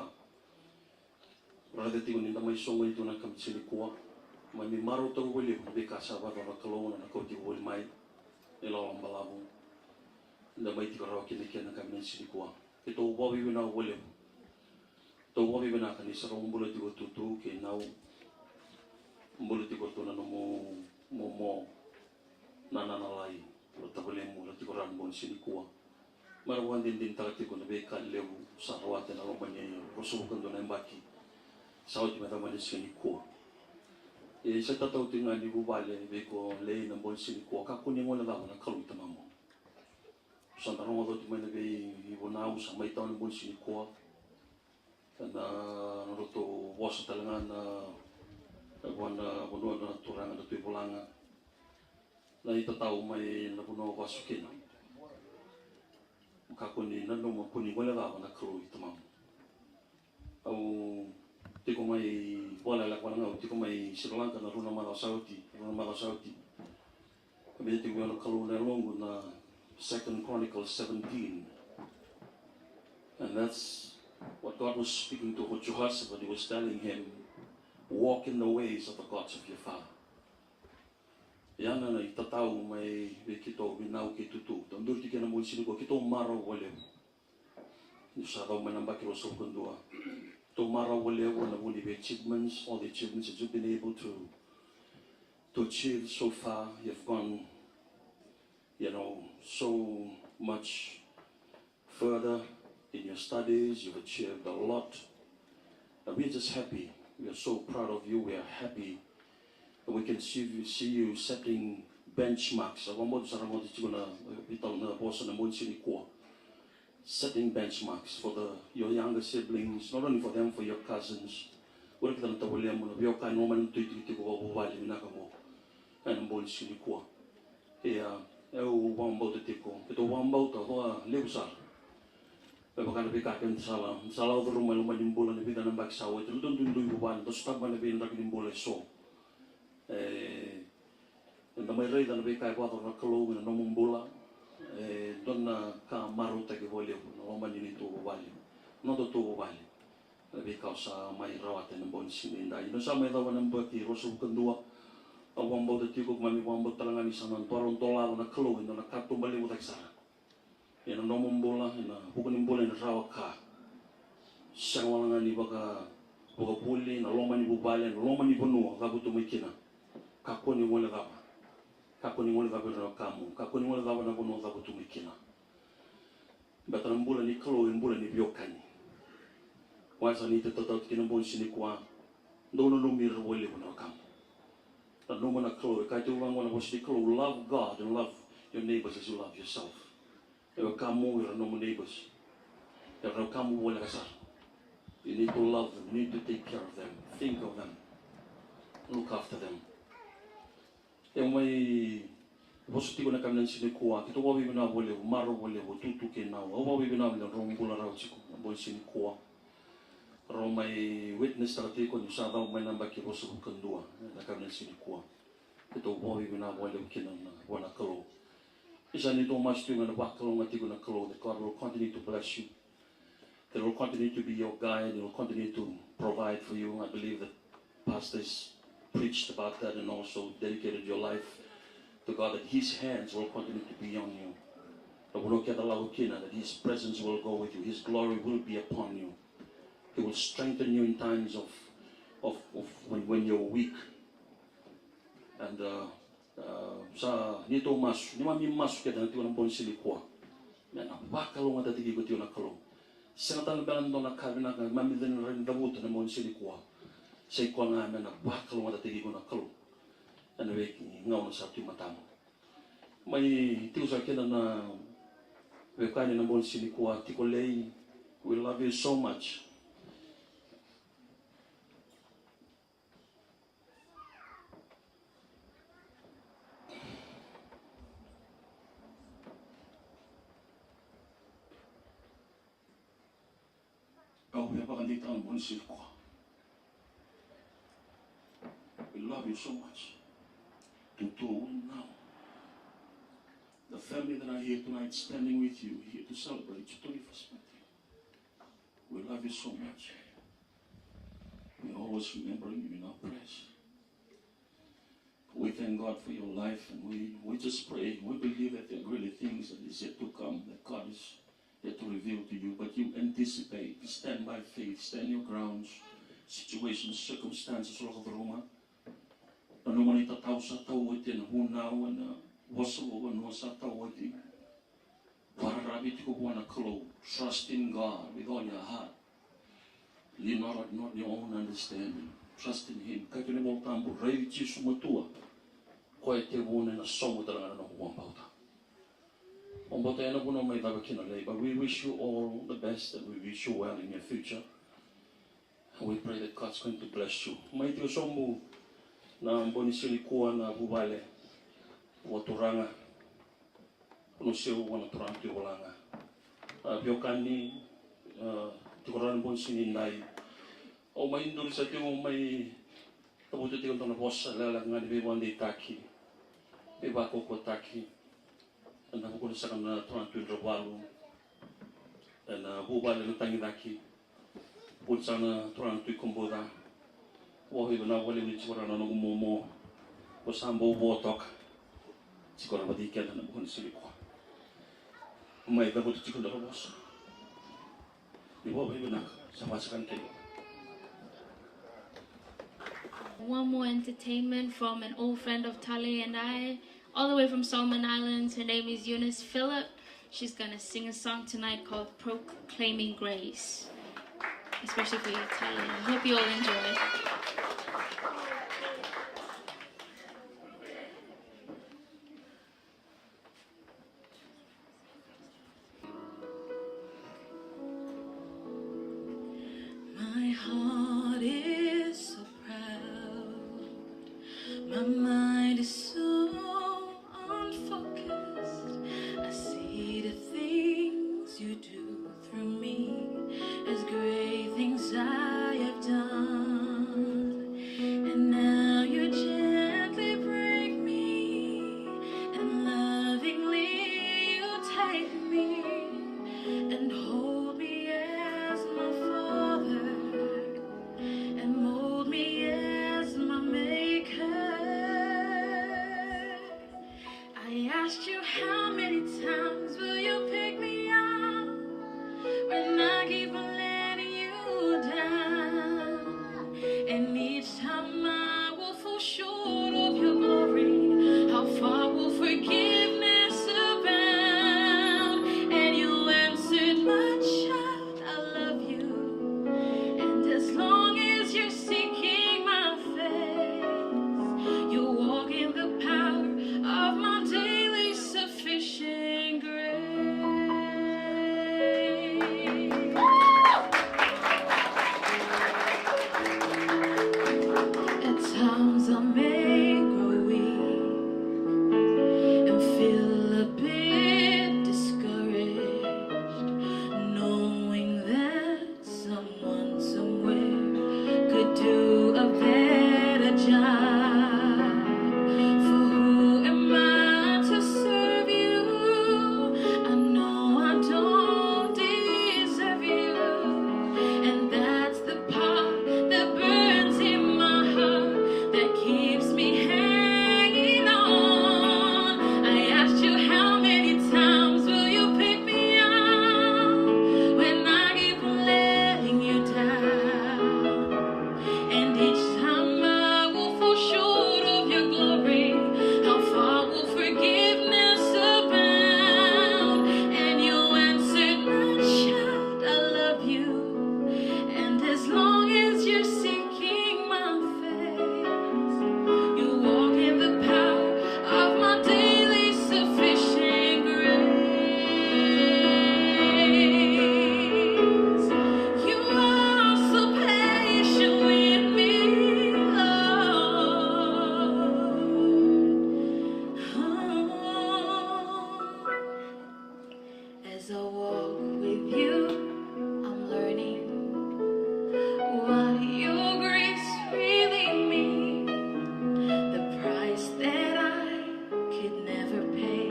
raica tiko ni da mai soqoni tiko na kavinani siga nikua, mai ni marautaka vakalevu na veika sa vakayacora na Kalou, na kauti voli mai na ilawalawa balavu. Da mai tiko rawa kina kei na kavinani siga nikua. Keitou vakavinavinaka vakalevu. Keitou vakavinavinaka ni sa rau bula tiko Tutu kei Nau. Bula tiko tu na nomu momo, na nana lai, ra tavalemu, ra tiko rawa na bogi ni siga nikua. Mera vakadinadinataka tiko na veika levu sa rawata ena loma ni ruasagavulu ka dua na yabaki sa oti me cava ni siga nikua. E sa tatau tiko ga ni vuvale vei iko lei na bogi ni siga nikua, kakua ni gole cava na Kalou i tamamu. Sa da rogoca oti mai na veivunau sa mai tau na bogi ni siga nikua. Ena nodratou vosa tale ga na, na vua na vanua na turaga na Tui Vulaga. Na itatau mai na vanua vasu kina. Kakua ni nanuma kua ni gole cava na Kalou i tamamu. Au tiko mai, vakalekaleka vale ga, au tiko mai Sri Lanka na rua na macawa sa oti, rua na macawa sa oti. Ka via tiko vei au na Kalou na yaloqu na Second Chronicles seventeen. And that's what God was speaking to Jehoshaphat. He was telling him, "Walk in the ways of the gods of your father." Ia na itatau mai vei keitou Vinau kei Tutu. Tou duri tiko ena bogi ni siga nikua, keitou marau vakalevu. Ni sa cava mai na yabaki ruasagavulu ka dua. Keitou marau vakalevu ena vuku ni vei achievements, all the achievements that you've been able to, to achieve so far. You've gone, you know, so much further in your studies. You've achieved a lot. And we're just happy. We are so proud of you. We are happy. And we can see you, see you setting benchmarks. Au vakabauta sa rogoca tiko na, veitalanoa, na vosa na bogi ni siga nikua. Setting benchmarks for the, your younger siblings, not only for them, for your cousins. Vei ira kece na tavalemu, na veiwekani, na loma ni noda itikotiko vakavuvale vinaka qo ena bogi ni siga nikua. Ia, au vakabauta tiko, keitou vakabauta vakalevu sara. Me vaka na veika keda sa la, sa la curuma e loma ni bula ena vica na yabaki sa oti, na noda duidui vuvale, da sotava na veidraki ni bula eso. E, eda mai raica na veika e vakayacora na Kalou ena nomu bula. E dua na ka marautaki vakalevu ena loma ni neitou vuvale, nodatou vuvale. Na veika au sa mai rawata ena bogi ni siga nidai. Niu sa mai cava na yabaki ruasagavulu ka dua, au vakabauta tiko, keimami vakabauta tale ga ni sa na dua, dolava na Kalou e dua na katuba levu cake sara. Ena nomu bula, ena vuku ni bula, ena rawa ka. Sega wale ga ni vaka, vakavuli, na loma ni vuvale, na loma ni vanua o cavutu mai kina. Kakua ni gole cava. Kakua ni gole cava ira na wekamu. Kakua ni gole cava na vanua o cavutu mai kina. Baleta na bula ni Kalou e bula ni veiwekani. Koya sa ni tatautaki kina bogi ni siga nikua. Dou nanumi ira vakalevu na wekamu. Nanuma na Kalou, e kaya tiko vaqo na vosa ni Kalou, love God and love your neighbors as you love yourself. Na wekamu ira nomu neighbors. Ira na wekamu voleka sara. You need to love them, you need to take care of them, think of them, look after them. Au mai vosa tiko na kavinani siga nikua, keitou vakavinavinaka vakalevu, marau vakalevu, Tutu kei Nau. Au vakavinavinaka ni rau bula rawa tiko ena bogi ni siga nikua. Rau mai witness taka tiko niu sa cava mai na yabaki ruasagavulu ka dua, na kavinani siga nikua. Keitou vakavinavinaka vakalevu kina vua na Kalou. Isa, ni tou masu tiko ga, na vakalougatataka tiko na Kalou, that God will continue to bless you. That will continue to be your guide, He will continue to provide for you. I believe that pastors preached about that and also dedicated your life to God, that His hands will continue to be on you. Na vanua kece o lako kina, that His presence will go with you, His glory will be upon you. He will strengthen you in times of, of, of when, when you're weak. And, uh, uh, sa ni tou masu, ni mami masu keda na tiko na bogi ni siga nikua. Me na vakalougatataki iko tiko na Kalou. Sega tale beka na dua na ka vinaka mami cina rai ni cavuta na bogi ni siga nikua. Sa i koya ga me na vakalougatataki iko na Kalou ena veigauna sa tu e matamu. Mai tiko saka kina na veiwekani na bogi ni siga nikua, tiko Lei. We love you so much. Au via vakadeitaka na bogi ni siga nikua. We love you so much. Tutu, now, the family that are here tonight, standing with you, here to celebrate your twenty-first birthday. We love you so much. We always remembering you in our prayers. We thank God for your life, and we, we just pray. We believe that there are greater things that is yet to come, that God is yet to reveal to you. But you anticipate, stand by faith, stand your grounds. Situations, circumstances, lako curuma. Nanuma na itatau sa tau oti, ena vunau, ena vosa vakavanua sa tau oti. Vakararavi tiko vua na Kalou. Trust in God with all your heart. Lean not on your own understanding. Trust in Him. Kaci ena iVolatabu, raici Jisu matua. Koya e tekivuna ena sobu tale ga na nomu vakabauta. Vakabauta ena vuna o mai cava kina Lei, but we wish you all the best and we wish you well in your future. And we pray that God's going to bless you. Mai tiko sobu na bogi ni siga nikua na vuvale, vakaturaga, Kunusiu, vua na Turaga Tui Vulaga. A, veiwekani, a, tiko rawa na bogi ni siga nidai. Au mai duri sa tiko mai cavuta tiko dua na vosa lekaleka ga ni veivakadeitaki, veivakaukauwataki. Ena vukuna saka na Turaga Tui Dravalu, ena vuvale na tagicaki. Vukuna saka na Turaga Tui Kobuca. Vakavinavinaka vakalevu ni tiko rawa na noqu momo. Ko sa bau vo toka. Tiko rawa vata kei keda na bogi ni siga nikua. Mai cavuta tiko na vosa. Ni vakavinavinaka, sa vakasaqa na kena. One more entertainment from an old friend of Tale and I, all the way from Solomon Islands. Her name is Eunice Phillip. She's gonna sing a song tonight called Proclaiming Grace, especially for you, Tale. I hope you all enjoy. My heart is so proud. My mind is so unfocused. I see the things you do through me as great things I have done. And As I walk with you, I'm learning what your grace really means. The price that I could never pay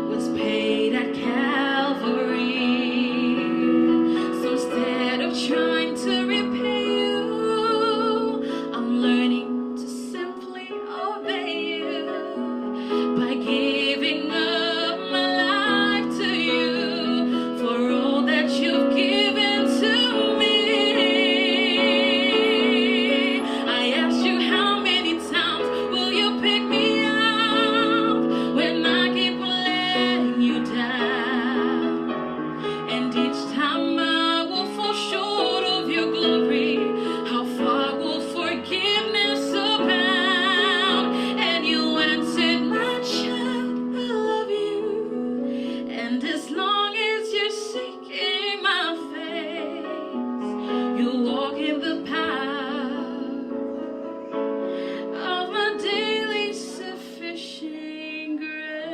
was paid at Calvary. So instead of trying to repay you, I'm learning to simply obey you by giving up my life to you for all that you've given to me. I asked you how many times will you pick me up when I keep letting you down. And each time I will fall short of your glory, how far will forgiveness abound? And you answered, "My child, I love you." And as long as you're seeking my face, you walk in the path of my daily sufficient grace.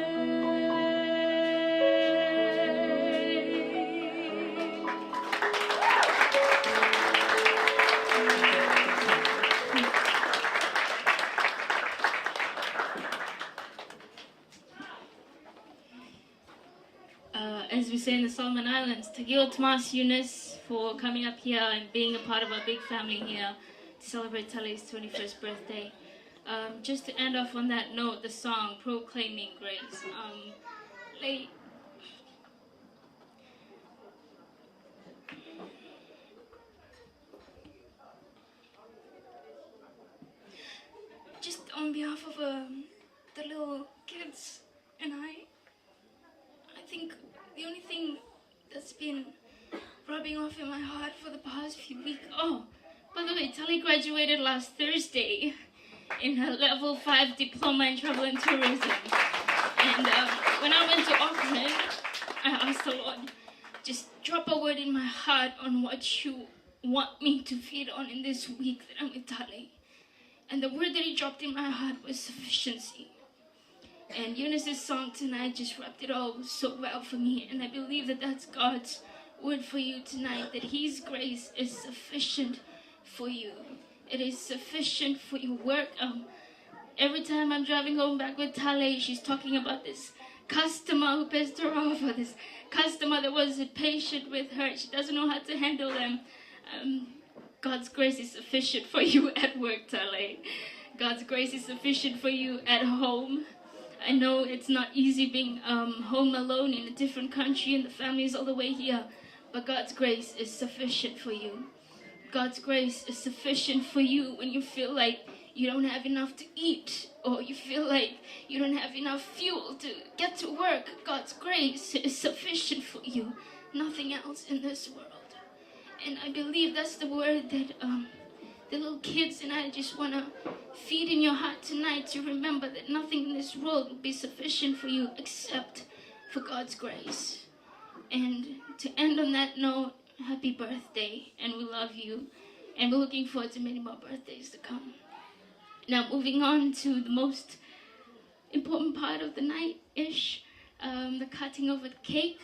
Uh, as we say in the Solomon Islands, takiwa Tomas Eunice for coming up here and being a part of our big family here to celebrate Tale's twenty-first birthday. Um, just to end off on that note, the song Proclaiming Grace. Um, like, just on behalf of um, the little kids and I, I think the only thing that's been rubbing off in my heart for the past few weeks. Oh, by the way, Tale graduated last Thursday in her level five diploma in travel and tourism. And um, when I went to Auckland, I asked the Lord, "Just drop a word in my heart on what you want me to feed on in this week that I'm with Tale." And the word that he dropped in my heart was sufficiency. And Eunice's song tonight just wrapped it all so well for me. And I believe that that's God's word for you tonight, that His grace is sufficient for you. It is sufficient for your work. Um, every time I'm driving home back with Tale, she's talking about this customer who pissed her off, or this customer that wasn't patient with her. She doesn't know how to handle them. Um, God's grace is sufficient for you at work, Tale. God's grace is sufficient for you at home. I know it's not easy being um, home alone in a different country and the family is all the way here, but God's grace is sufficient for you. God's grace is sufficient for you when you feel like you don't have enough to eat, or you feel like you don't have enough fuel to get to work. God's grace is sufficient for you. Nothing else in this world. And I believe that's the word that um, the little kids and I just want to feed in your heart tonight, to remember that nothing in this world will be sufficient for you except for God's grace. And to end on that note, happy birthday, and we love you, and we're looking forward to many more birthdays to come. Now, moving on to the most important part of the night ish, um, the cutting of a cake.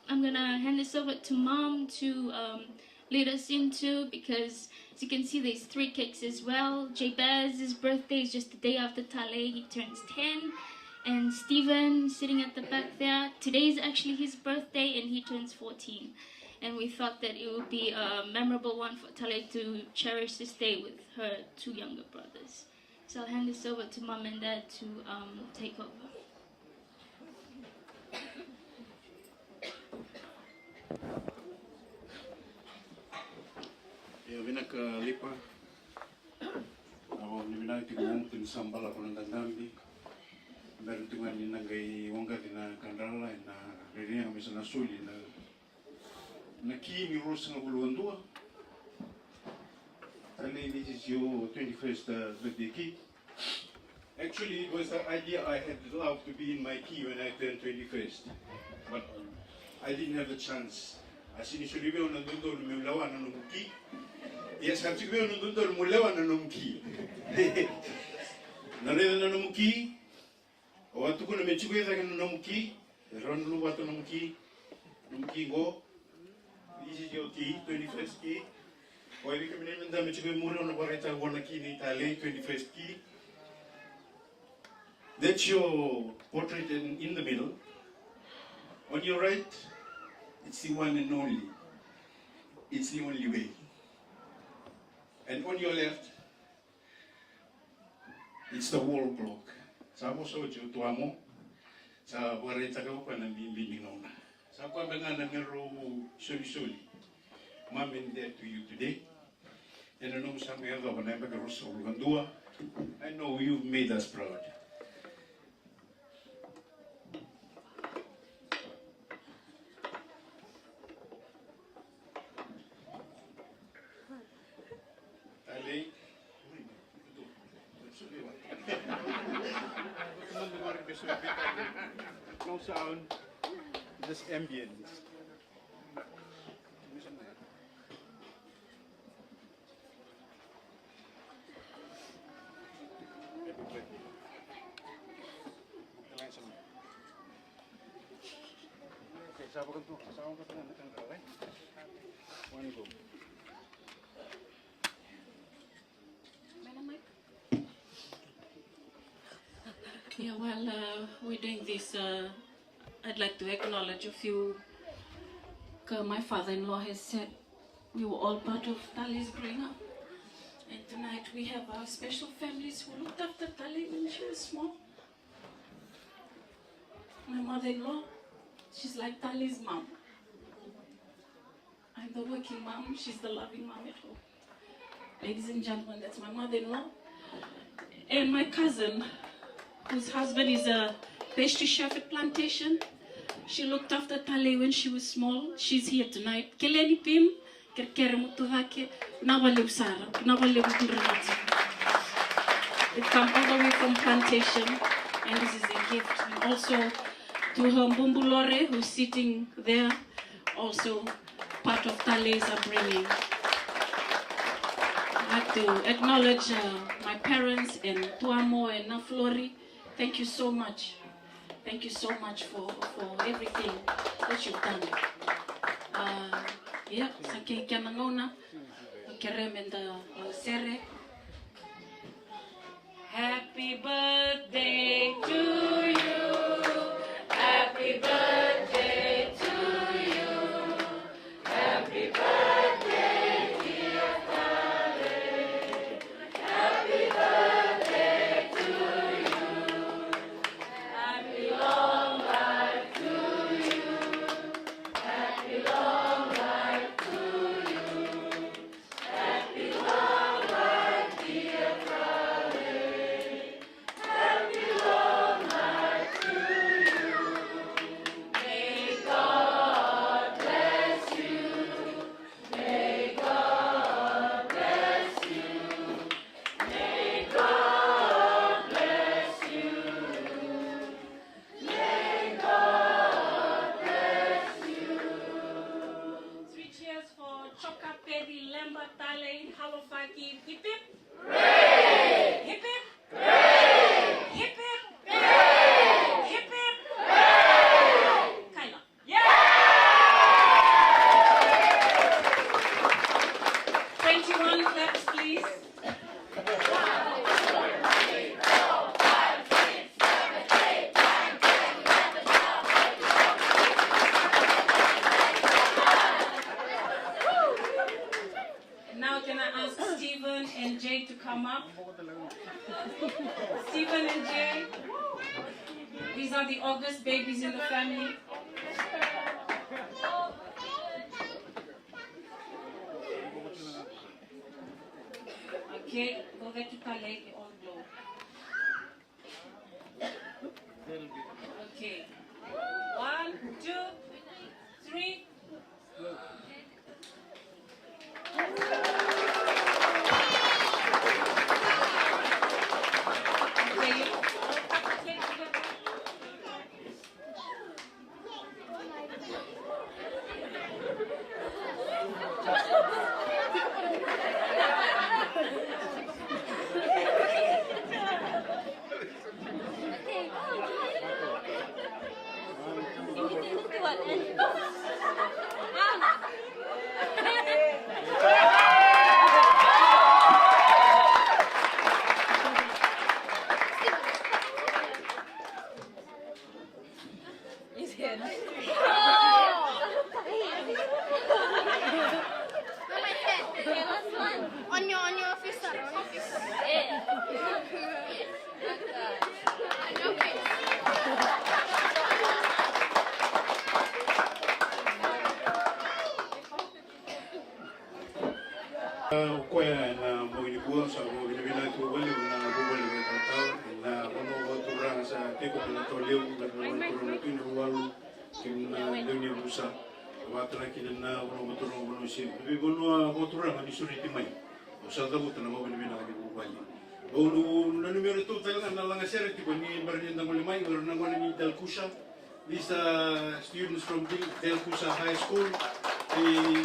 I'm gonna hand this over to mom to um, lead us into, because as you can see, there's three cakes as well. Jabez's birthday is just the day after Tale, he turns ten. And Steven, sitting at the back there, today is actually his birthday and he turns fourteen. And we thought that it would be a memorable one for Tale to cherish this day with her two younger brothers. So I'll hand this over to mom and dad to um, take over. Io, vinaka Lipa. Au ni vinaka tiko na mutu ni sa bala ko na dadabe. Bera tiko ga ni na qai waqaci na kadrala ena rairai ga me sa na soli na na ki ni ruasagavulu ka dua. Tale, this is your twenty-first uh, birthday ki. Actually, it was the idea I had love to be in my ki when I turned twenty-first. But I didn't have the chance. A sini soli vei au na dodonu meu lewa na nomu ki. Ia sa tiko vei au na dodonu meu lewa na nomu ki. Na lewa na nomu ki. Au a tukuna me tiko e cake na nomu ki, e rawa ni luvata nomu ki. Nomu ki qo. This is your key, twenty-first key. O e vei kemuni na dabe tiko e muri, o na vakaraitaka qo na key nei Talei, twenty-first key. That's your portrait in, in the middle. On your right, it's the one and only. It's the only way. And on your left, it's the wall clock. Sa vosa oti o Tuamo. Sa vakaraitaka o koya na bibi ni gauna. Sa koya beka ga na me'u solisoli. Mom and dad to you today. Ena nomu sa mai yacova na yabaki ruasagavulu ka dua. I know you've made us proud. Talei. No sound, just ambience. Yeah, while uh, we're doing this, uh, I'd like to acknowledge a few. Uh, my father-in-law has said we were all part of Tali's growing up. And tonight we have our special families who looked after Tali when she was small. My mother-in-law, she's like Tali's mom. I'm the working mom, she's the loving mom at home. Ladies and gentlemen, that's my mother-in-law. And my cousin, whose husband is a pastry chef at Plantation. She looked after Tale when she was small. She's here tonight. Keleni Pim, kerekere mo tu cake, vinaka vakalevu sara, vinaka vakalevu Cudrevata. They come all the way from Plantation, and this is a gift. And also to her Bubu Lore, who's sitting there, also part of Tale's upbringing. I'd like to acknowledge uh, my parents and Tuamo and Naflori. Thank you so much. Thank you so much for, for everything that you've done. Uh, yeah, sa kei kena gauna, kere me da uh, sere. Happy birthday to you. Happy birthday to you. Happy birthday, dear Tale. Happy birthday to you. Happy long life to you. Happy long life to you. Happy long life, dear Tale. Happy long life to you. May God bless you. May God bless you. May God bless you. May God bless you. Three cheers for Choka Pedi Lemba Tale in Halofaki. Hip hip. Hip hip. Hip hip. Hip hip. Kaila. Yeah! Twenty-one claps, please. And now can I ask Stephen and Jay to come up? Stephen and Jay, these are the August babies in the family. Okay, go there to Kalei, all glow. Okay. One, two, three. Okay, you On your, on your face, sir. On your face, sir. On your face. O koya ena bogi nikua sa vakavinavinaka tiko vakalevu na vuvale vakaitalatala ena vanua vakaturaga sa tiko ena Taulevu, na vanua vakaturaga na Tui Navualu kei na lewe ni yavusa, vakatalaki na vanua vakaturaga, vanua sili, na veivanua vakaturaga ni sureti mai. Au sa cavuta na vakavinavinaka ni vuvale. Au nanumi iratou tale ga na lagasere tiko ni bera ni da gole mai, o ira na gone ni Del Cusa. These are students from Del, Del Cusa High School. They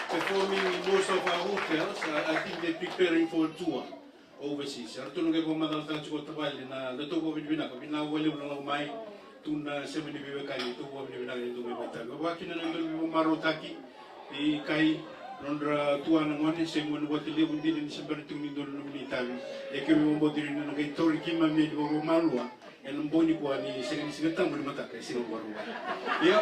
performing in most of our hotels. I, I think they're preparing for a tour overseas. Eratou na qai vakamacalataka tiko tavale na, na tou vakavinavinaka, vinaka vakalevu na lako mai. Tu na sema ni veiwekani, tou vakavinavinaka ni dou mai vakaitavi. Vakakina na dou ni vakamarautaki. Ni kai nodra tua na gone, se gone vata levu dina ni se bera tiko ni dua na nomuni itavi. E ke mi vabauti ni na qai tauri keimami ni vakamalua ena bogi nikua ni sega ni Siga Tabu ni mataka, e Siga Vakarauwai. Ia,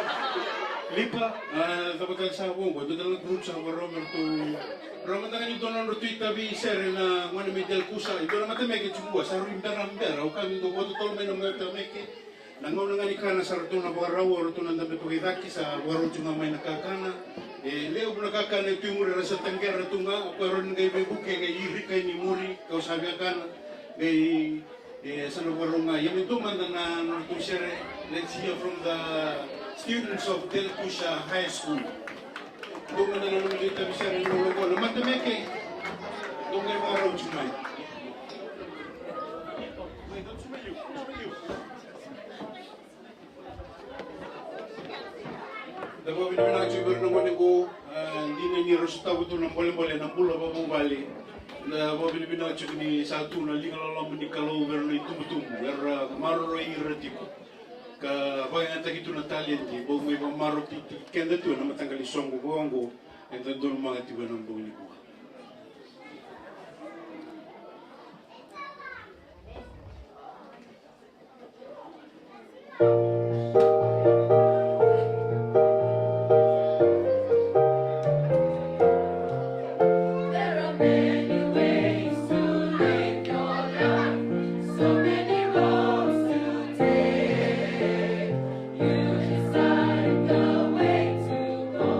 Lipa, a, cava tale sa vo oqo, dua tale na group sa vakarau me ratou rau mada ga ni dua na nodratou itavi sere na gone mai Del Cusa, e dua na matameke tiko qo, sa rui berabera, au kaya me dou vakatotolo mai na matameke. Na gauna ga ni kana sa ratou na vakarau, o ratou na dabe toka i cake, sa vakarau tu ga mai na kakana. E levu na kakana e tu i muri era sa taqera tu ga, o koya rawa ni qai veivuke, qai irika i muri, kau sa via kana, qai, e, sa na vakarau ga. Ia me dua mada na, na nodratou sere, let's hear from the students of Del Cusa High School. Dua mada na nodratou itavi sere, na logo, na matameke, dou qai vakarau tu mai. Da vakavinavinaka tiko vei ira na gone qo, e, dina ni ra sotava tu na bolebole na bula vakavuvale. Da vakavinavinaka tiko ni sa tu na liga loloma ni Kalou vei ira na itubutubu, era maroroi ira tiko. Ka vakayagataki tu na talenti, bau mai vakamarautaki keda tu ena mataqali soqo vaka oqo, eda donumaka tiko ena bogi nikua. There are many ways to live your life, so many roads to take. You decide the way to go,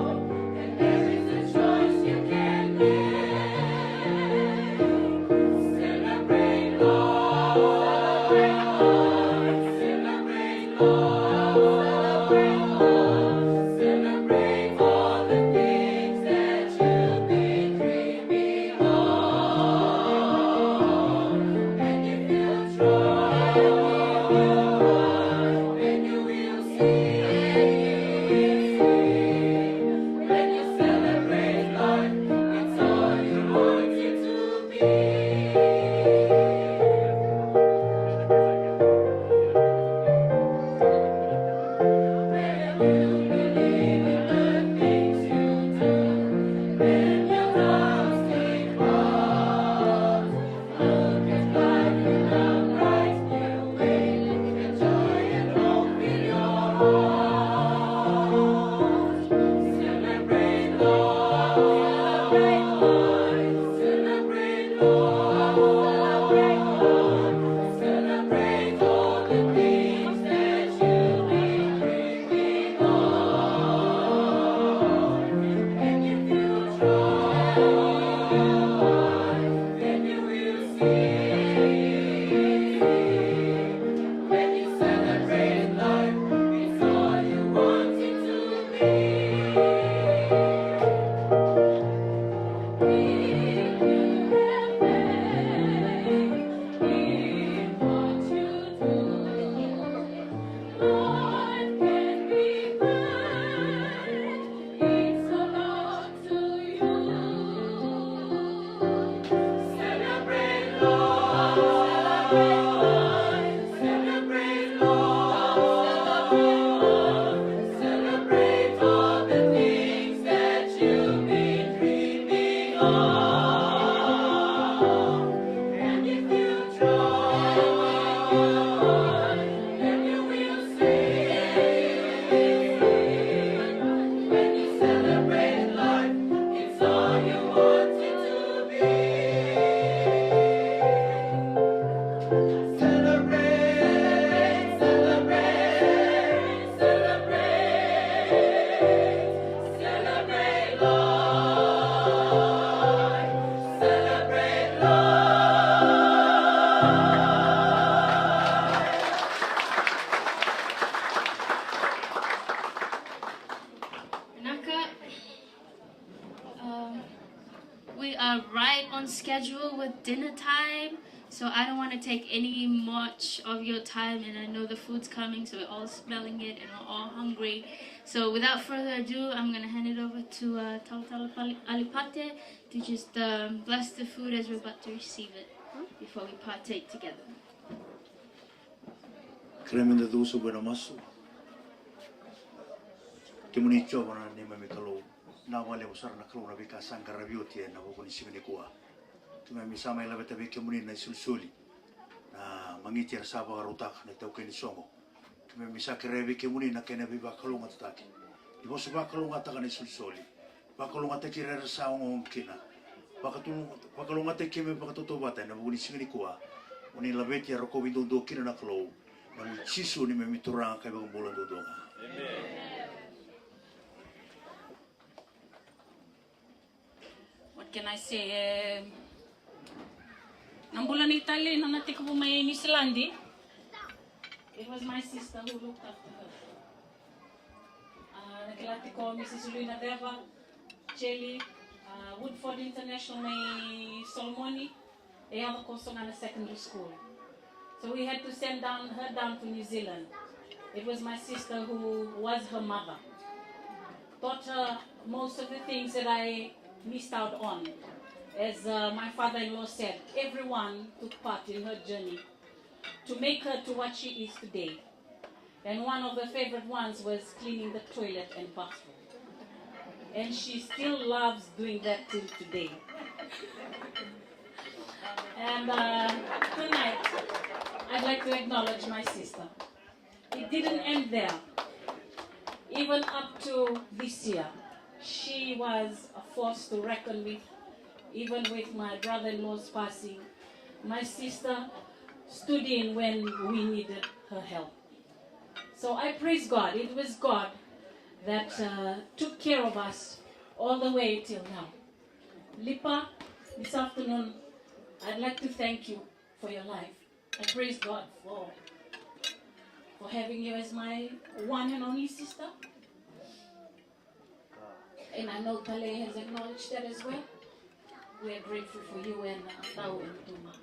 and there is a choice you can make. Celebrate life, celebrate uh, right on schedule with dinner time. So I don't want to take any much of your time, and I know the food's coming, so we're all smelling it and we're all hungry. So without further ado, I'm going to hand it over to uh, Talatala Pali- Alipate to just um, bless the food as we're about to receive it before we partake together. Kerea meda cuva sobu ena masu. Kemuni Jiova na neimami Kalou, vinaka vakalevu sara na Kalou na veika sa qaravi oti ena vuku ni siga nikua. Keimami sa mai laveta vei kemuni na isolisoli, na magiti era sa vakarautaka na itaukei ni soqo. Keimami sa kerea vei kemuni na kena veivakalougatataki. Ni vosa vakalougatataka na isolisoli. Vakalougatataki ira era sa ogaoga kina. Vakatu- vakalougatataki keimami vakatautauvata ena vuku ni siga nikua. Mo ni laveti, a rokovi duadua kina na Kalou. Ena vuku i Jisu neimami Turaga ka iVakabula duadua ga. What can I say? Eh, na bula nei Tale ena nona tekivu mai Niusiladi, it was my sister who looked after her. Ah, na kila tiko o Mrs Luina Deva, Cheli, ah, Woodford International mai Solomoni, e yaco koso ga na secondary school. So we had to send down her down to New Zealand. It was my sister who was her mother. Taught her most of the things that I missed out on. As uh, my father-in-law said, everyone took part in her journey to make her to what she is today. And one of her favorite ones was cleaning the toilet and bathroom. And she still loves doing that till today. And uh, tonight, I'd like to acknowledge my sister. It didn't end there. Even up to this year, she was a force to reckon with, even with my brother-in-law's passing. My sister stood in when we needed her help. So I praise God. It was God that uh, took care of us all the way till now. Lipa, this afternoon, I'd like to thank you for your life. I praise God for for having you as my one and only sister. And I know Tale has acknowledged that as well. We are grateful for you and uh, Tau and Tuma.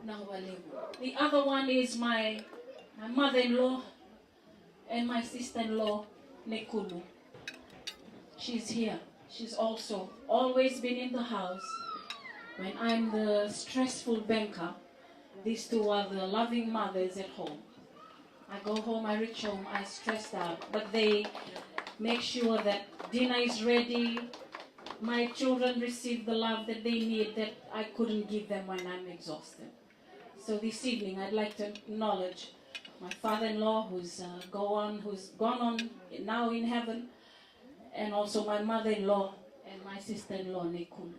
Now, Valevu. The other one is my, my mother-in-law and my sister-in-law, Nekulu. She's here. She's also always been in the house when I'm the stressful banker. These two are the loving mothers at home. I go home, I reach home, I stressed out. But they make sure that dinner is ready, my children receive the love that they need that I couldn't give them when I'm exhausted. So this evening, I'd like to acknowledge my father-in-law, who's uh, go on, who's gone on now in heaven, and also my mother-in-law and my sister-in-law, Nekulu.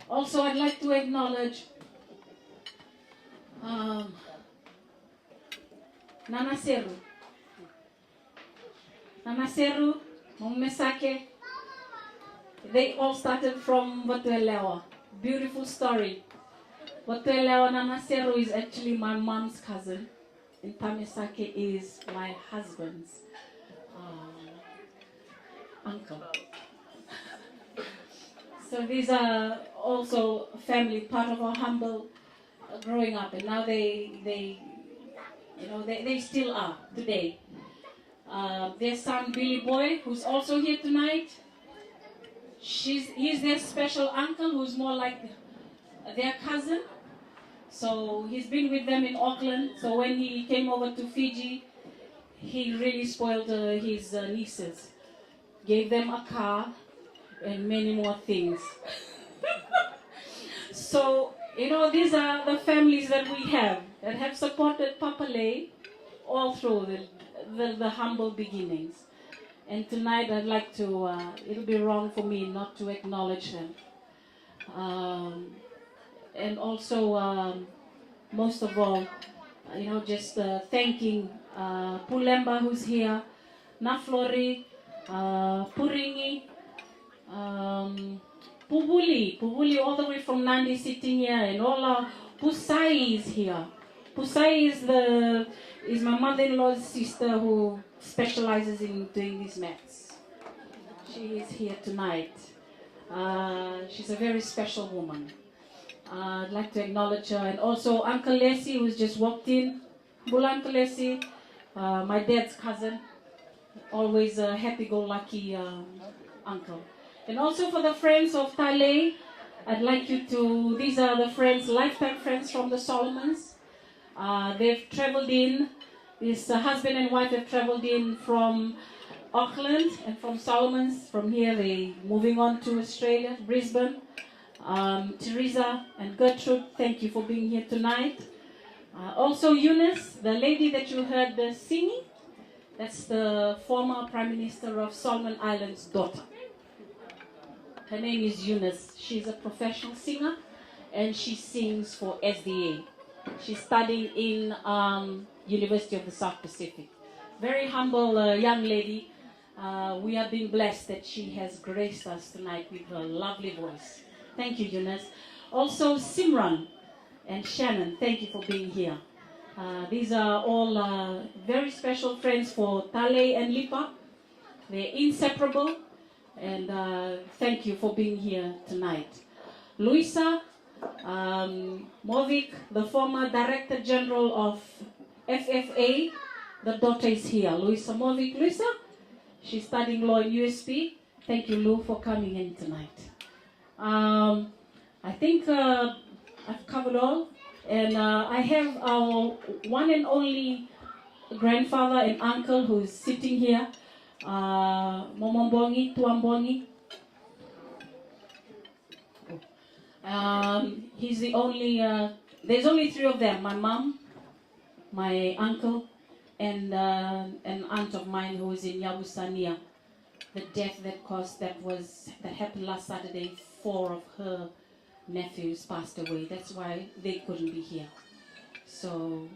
Also, I'd like to acknowledge um, Nana Seru. Nana Seru, Mom Mesake, they all started from Vatuelewa. Beautiful story. Vatuelewa, Nana Seru is actually my mom's cousin, and Tamesake is my husband's um, uncle. So these are also family, part of our humble uh, growing up, and now they, they, you know, they, they still are today. Uh, their son Billy Boy, who's also here tonight, she's, he's their special uncle, who's more like their cousin. So he's been with them in Auckland. So when he came over to Fiji, he really spoiled uh, his uh, nieces, gave them a car, and many more things. So, you know, these are the families that we have that have supported Papalei all through the, the, the humble beginnings. And tonight I'd like to, uh, it'll be wrong for me not to acknowledge them. Um, and also, um, most of all, uh, you know, just uh, thanking uh, Pulemba, who's here, Naflori, uh, Puringi, um, Puvuli, Puvuli all the way from Nadi sitting here, and Ola Pusai is here. Pusai is the is my mother-in-law's sister who specializes in doing these mats. She is here tonight. Uh, she's a very special woman. Uh, I'd like to acknowledge her, and also Uncle Lesi, who's just walked in. Bula, Uncle Lesi, uh, my dad's cousin. Always a happy-go-lucky, um, uncle. And also for the friends of Talei, I'd like you to, these are the friends, lifetime friends from the Solomons. Uh, they've traveled in, this, uh, husband and wife have traveled in from Auckland and from Solomons. From here, they moving on to Australia, Brisbane. Um, Teresa and Gertrude, thank you for being here tonight. Uh, also, Eunice, the lady that you heard, uh, singing, that's the former Prime Minister of Solomon Islands' daughter. Her name is Eunice. She's a professional singer and she sings for S D A. She's studying in, um, University of the South Pacific. Very humble, uh, young lady. Uh, we have been blessed that she has graced us tonight with her lovely voice. Thank you, Eunice. Also, Simran and Shannon, thank you for being here. Uh, these are all, uh, very special friends for Talei and Lipa. They're inseparable, and, uh, thank you for being here tonight. Luisa, um, Movic, the former Director General of F F A, the daughter is here. Luisa Movic. Luisa, she's studying law in U S P. Thank you, Lou, for coming in tonight. Um, I think, uh, I've covered all. And, uh, I have our one and only grandfather and uncle who's sitting here, uh, Momobongi Tuambongi. Um, he's the only, uh, there's only three of them, my mom, my uncle, and, uh, an aunt of mine who is in Yabusania. The death that caused, that was, that happened last Saturday, four of her nephews passed away. That's why they couldn't be here. So,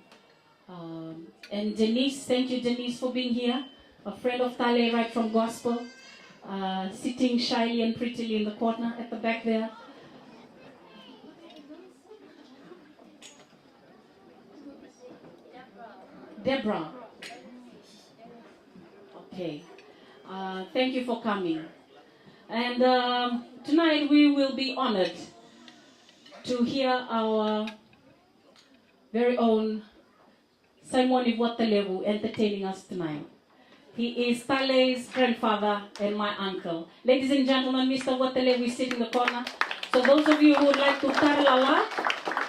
um, and Denise, thank you, Denise, for being here. A friend of Tale, right from Gospel, uh, sitting shyly and prettily in the corner at the back there. Deborah. Okay. Uh, thank you for coming. And, um, tonight we will be honored to hear our very own Simoni Vuatalevu entertaining us tonight. He is Tale's grandfather and my uncle. Ladies and gentlemen, Mister Vuatalevu is sitting in the corner. So those of you who would like to taralala,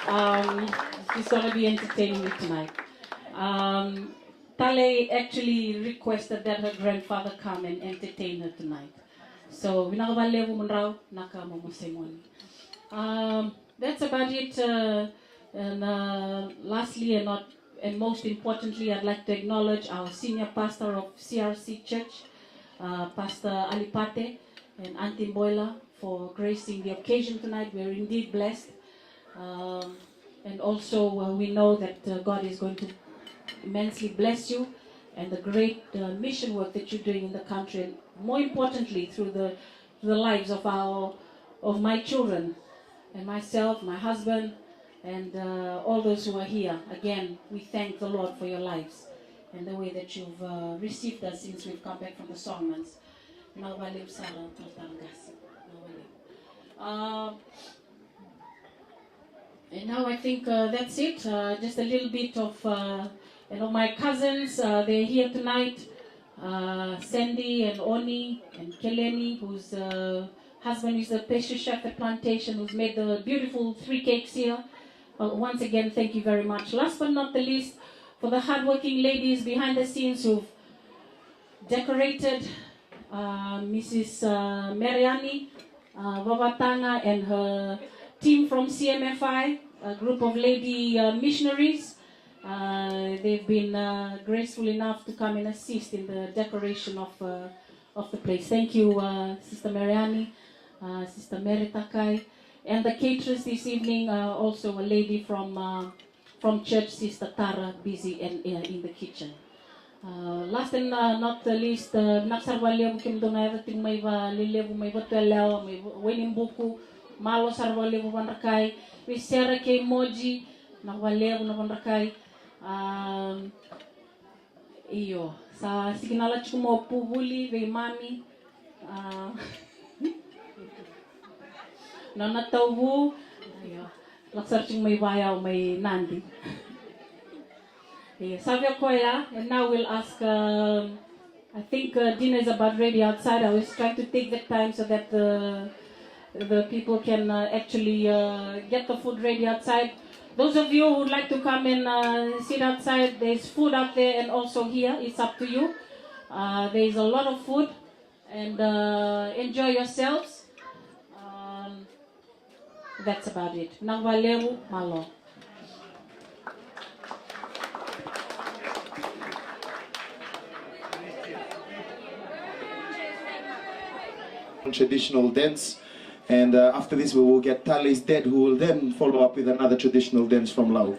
um, she's gonna be entertaining you tonight. Um, Tale actually requested that her grandfather come and entertain her tonight. So, vinaka vakalevu, Mundrau, naka momo Simoni. Um, that's about it. Uh, and, uh, lastly, and not, and most importantly, I'd like to acknowledge our senior pastor of C R C Church, uh, Pastor Alipate and Auntie Boila, for gracing the occasion tonight. We're indeed blessed. Um, and also, uh, we know that, uh, God is going to immensely bless you and the great, uh, mission work that you're doing in the country, and more importantly, through the, the lives of our, of my children and myself, my husband, and, uh, all those who are here. Again, we thank the Lord for your lives and the way that you've, uh, received us since we've come back from the Solomons. Vinaka vakalevu sara, talatala qase. Vinaka vakalevu. Uh, And now I think, uh, that's it. Uh, just a little bit of, uh, you know, my cousins, uh, they're here tonight. Uh, Sandy and Oni and Keleni, whose, uh, husband is the pastry chef at Plantation, who's made the beautiful three cakes here. Uh, once again, thank you very much. Last but not the least, for the hardworking ladies behind the scenes who've decorated, uh, Missus uh, Mariani, uh, Vavataga and her team from C M F I, a group of lady, uh, missionaries. Uh, they've been, uh, graceful enough to come and assist in the decoration of, uh, of the place. Thank you, uh, Sister Mariani, uh, Sister Mary Takai, and the caterers this evening, uh, also a lady from, uh, from church, Sister Tara, busy and, uh, in the kitchen. Uh, last and, uh, not the least, uh, vinaka sara vakalevu kemudou na yaca tiko mai valelevu, mai Vatuelewa, mai Va-, Wainibuku, malo sara vakalevu Vadrakai, Visera kei Moji, vinaka vakalevu na Vadrakai. Um, io, sa sikinala tiko mo Puvuli vei mami. Uh, Nona tauvu. Io. Lako sara tiko mai vaya o mai Nadi. Io, sa via koya, and now we'll ask, um, I think, uh, dinner is about ready outside. I was trying to take the time so that the, the people can, uh, actually, uh, get the food ready outside. Those of you who would like to come and, uh, sit outside, there's food out there and also here. It's up to you. Uh, there is a lot of food, and, uh, enjoy yourselves. Um, That's about it. Naka vakalevu, malo. Traditional dance, and, uh, after this we will get Tale's dad, who will then follow up with another traditional dance from Lau.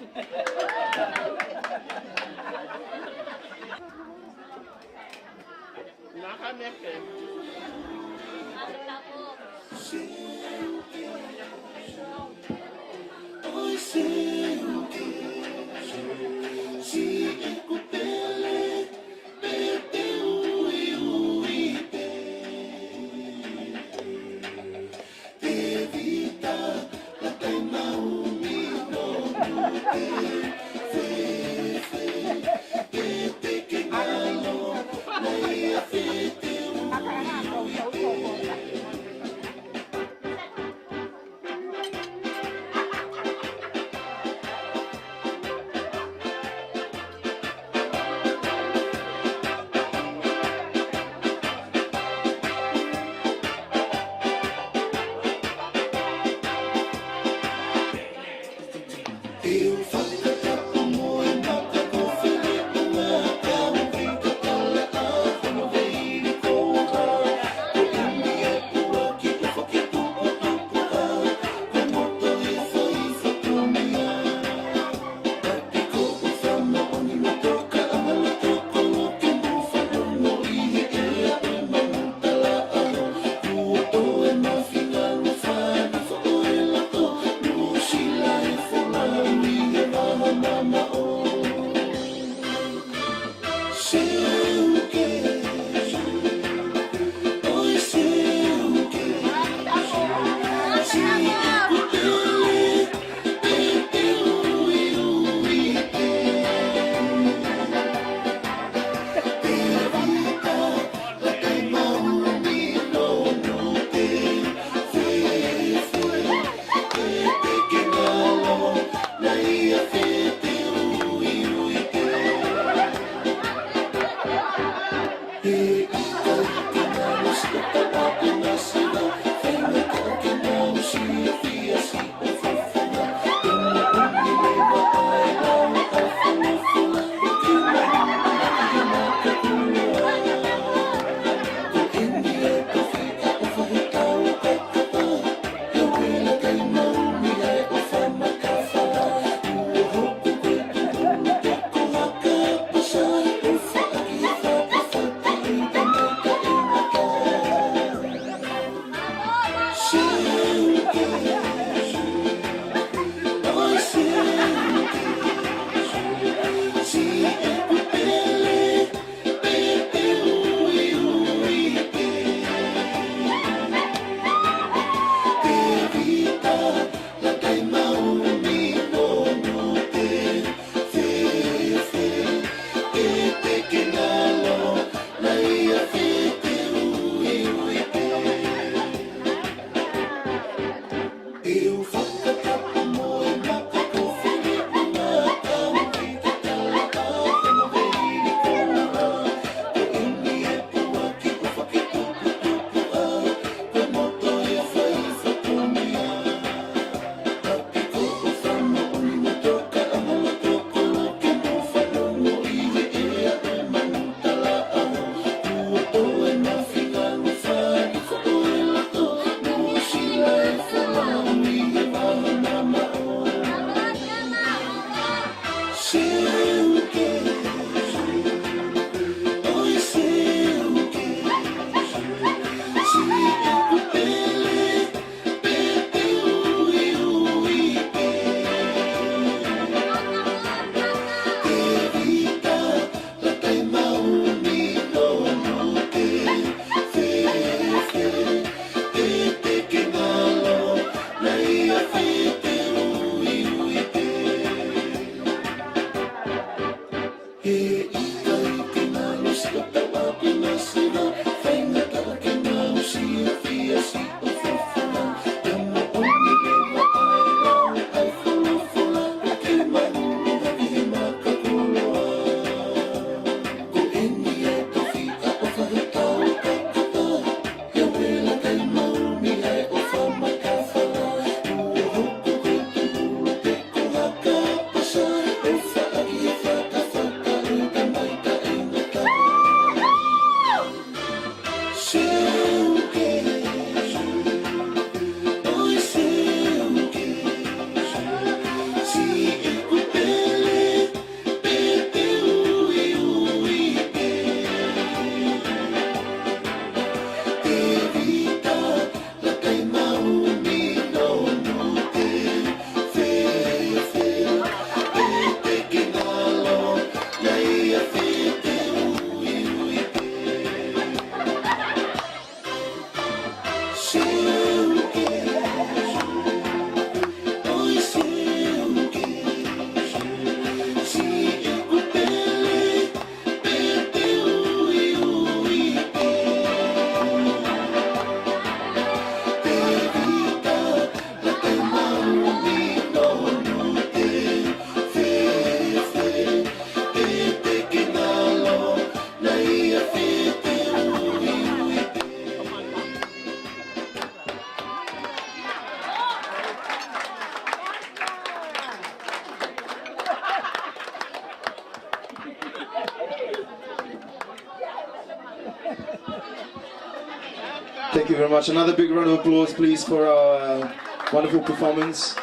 Thank you very much. Another big round of applause, please, for our, uh, wonderful performance.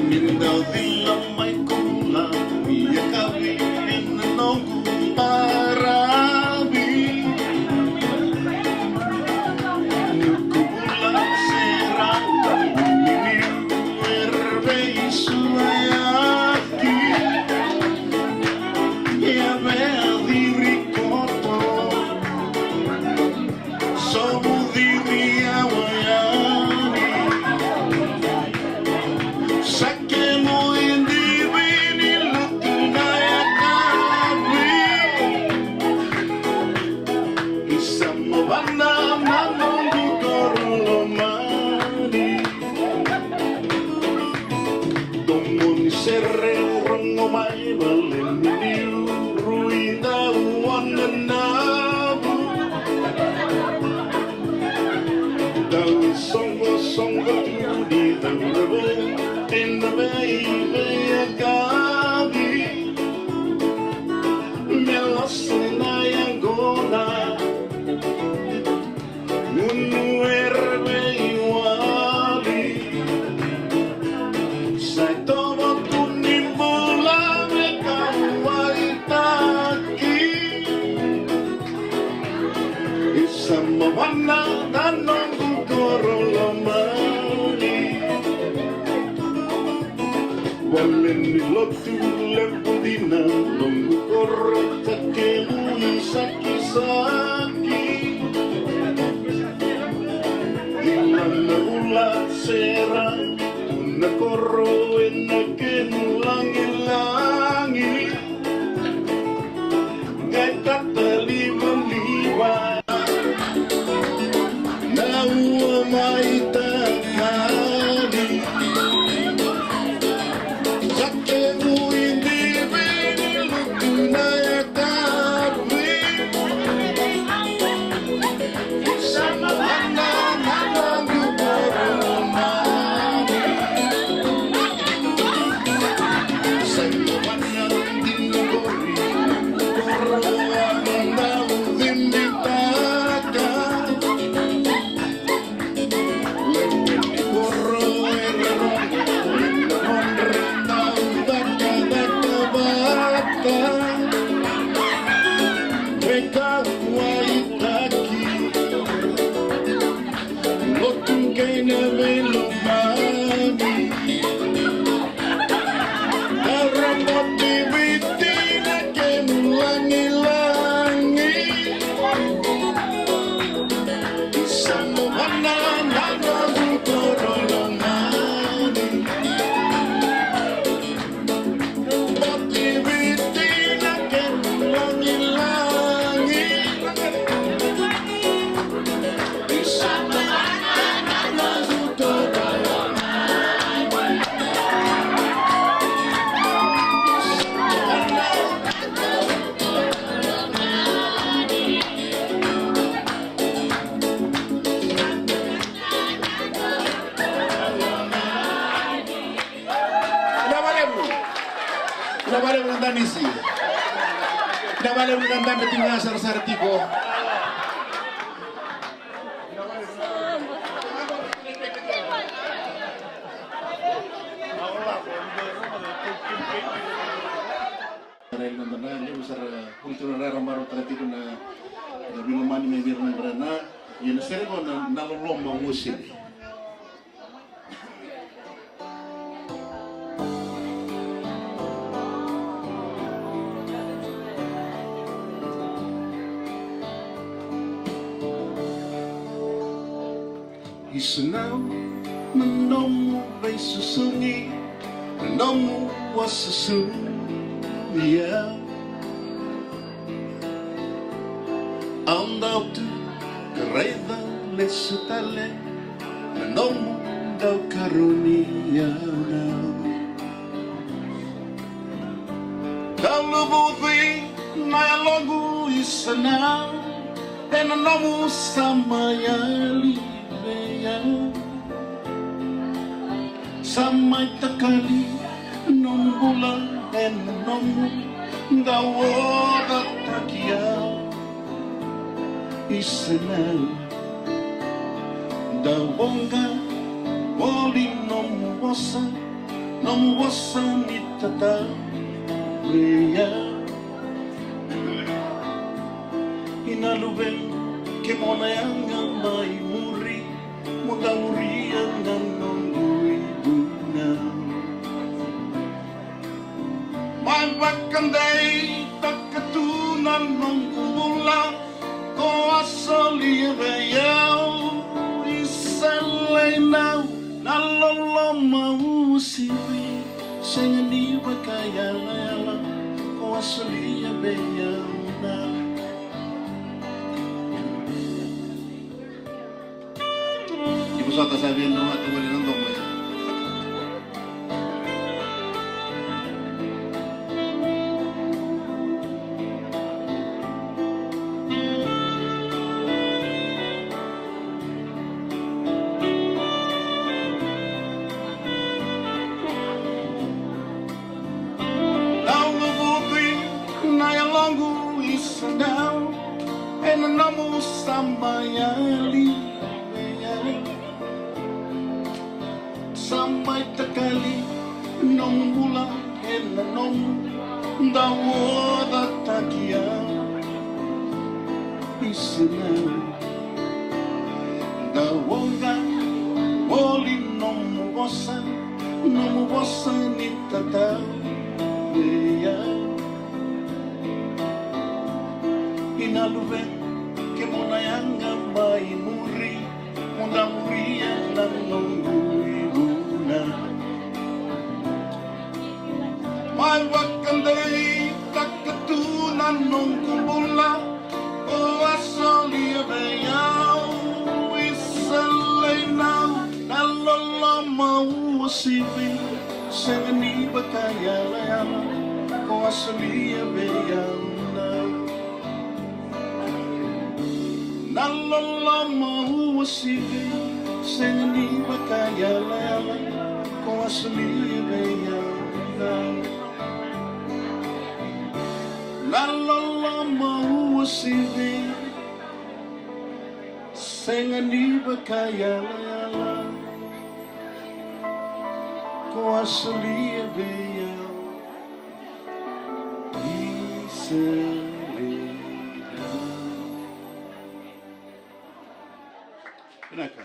Ni dau cila mai ko bula, ni yakavi ena noqu qaravi. Ni ko bula sara, ni niu era veisuayaki. Ia vea ciri koto. Sobu ciri yawa yani. Sa kemu idivi ni lotu na yakavi. Isa mo vana na noqu koro lomani. Domo ni sere rogo mai vale ni niu rui dau wananavu. Dau soqosoqo tu ni dau revo ena veiveiyakavi. Me lasa na yaqona. Gunu era veiwali. Sa itovo tu ni bula me kauwaitaki. Isa mo vana na noqu koro lomani. Vale ni lotu levu dina, noqu koro ka kemu isakisaki. Dina na bula sara, tu na koro ena kemu lagilagi. Qai tatalivaliva na ua mai takali. Sa kemu idivi ni lotu na yakavi. Sa na vana na noqu koro lomani. Lotu kei na veilomani. Au rabati Viti na kemu lagilagi. Sa mo vana na noqu koro lomani. Vinaka vakalevu. Vinaka vakalevu na danisi. Vinaka vakalevu na dabe tiko ga sarasara tiko. Rai na dana, levu sara, vuli tu na rara, marautaka tiko na, na veilomani mai vei ira na drana. Ia na sere qo na, na loloma uasivi. Isa na nomu veisusugi, na nomu wasusu, ia. Au dau tu ka raica lesu tale na nomu dau karoni au na. Vuki na yaloqu i sana, ena nomu sa mai yali vei au. Sa mai takali nomu bula ena nomu, dau ocataki au i sana. Dau voqa voli nomu vosa, nomu vosa ni tatau vei au. Ina luve, ke mo na yaga mai muri, mo dau muria na noqu ivunau. Mai vakadeitaka tu na noqu bula, ko a solia vei au i Sele Nau, na loloma uasivi, sega ni vakayalayala, ko a solia vei au na. Ni vosota sa via dua tu voli na domo ya. Dau luvuki na yaloqu i Sanau, ena nomu sa mai yali vei au. Sa mai takali nomu bula ena nomu, dau ocataki au i Sanau. Dau oqa voli nomu vosa, nomu vosa ni tatau vei au. Ina luve, ke mo na yaga mai muri, mo dau muria na noqu ivunau. Mai vakadeitaka tu na noqu bula, ko a solia vei au i Sele Nau, na loloma uasivi, sega ni vakayalayala, ko a solia vei au na. Na loloma uasivi, sega ni vakayalayala, ko a solia vei au na. Na loloma uasivi, sega ni vakayalayala, ko a solia vei au i Sele Nau. Vinaka.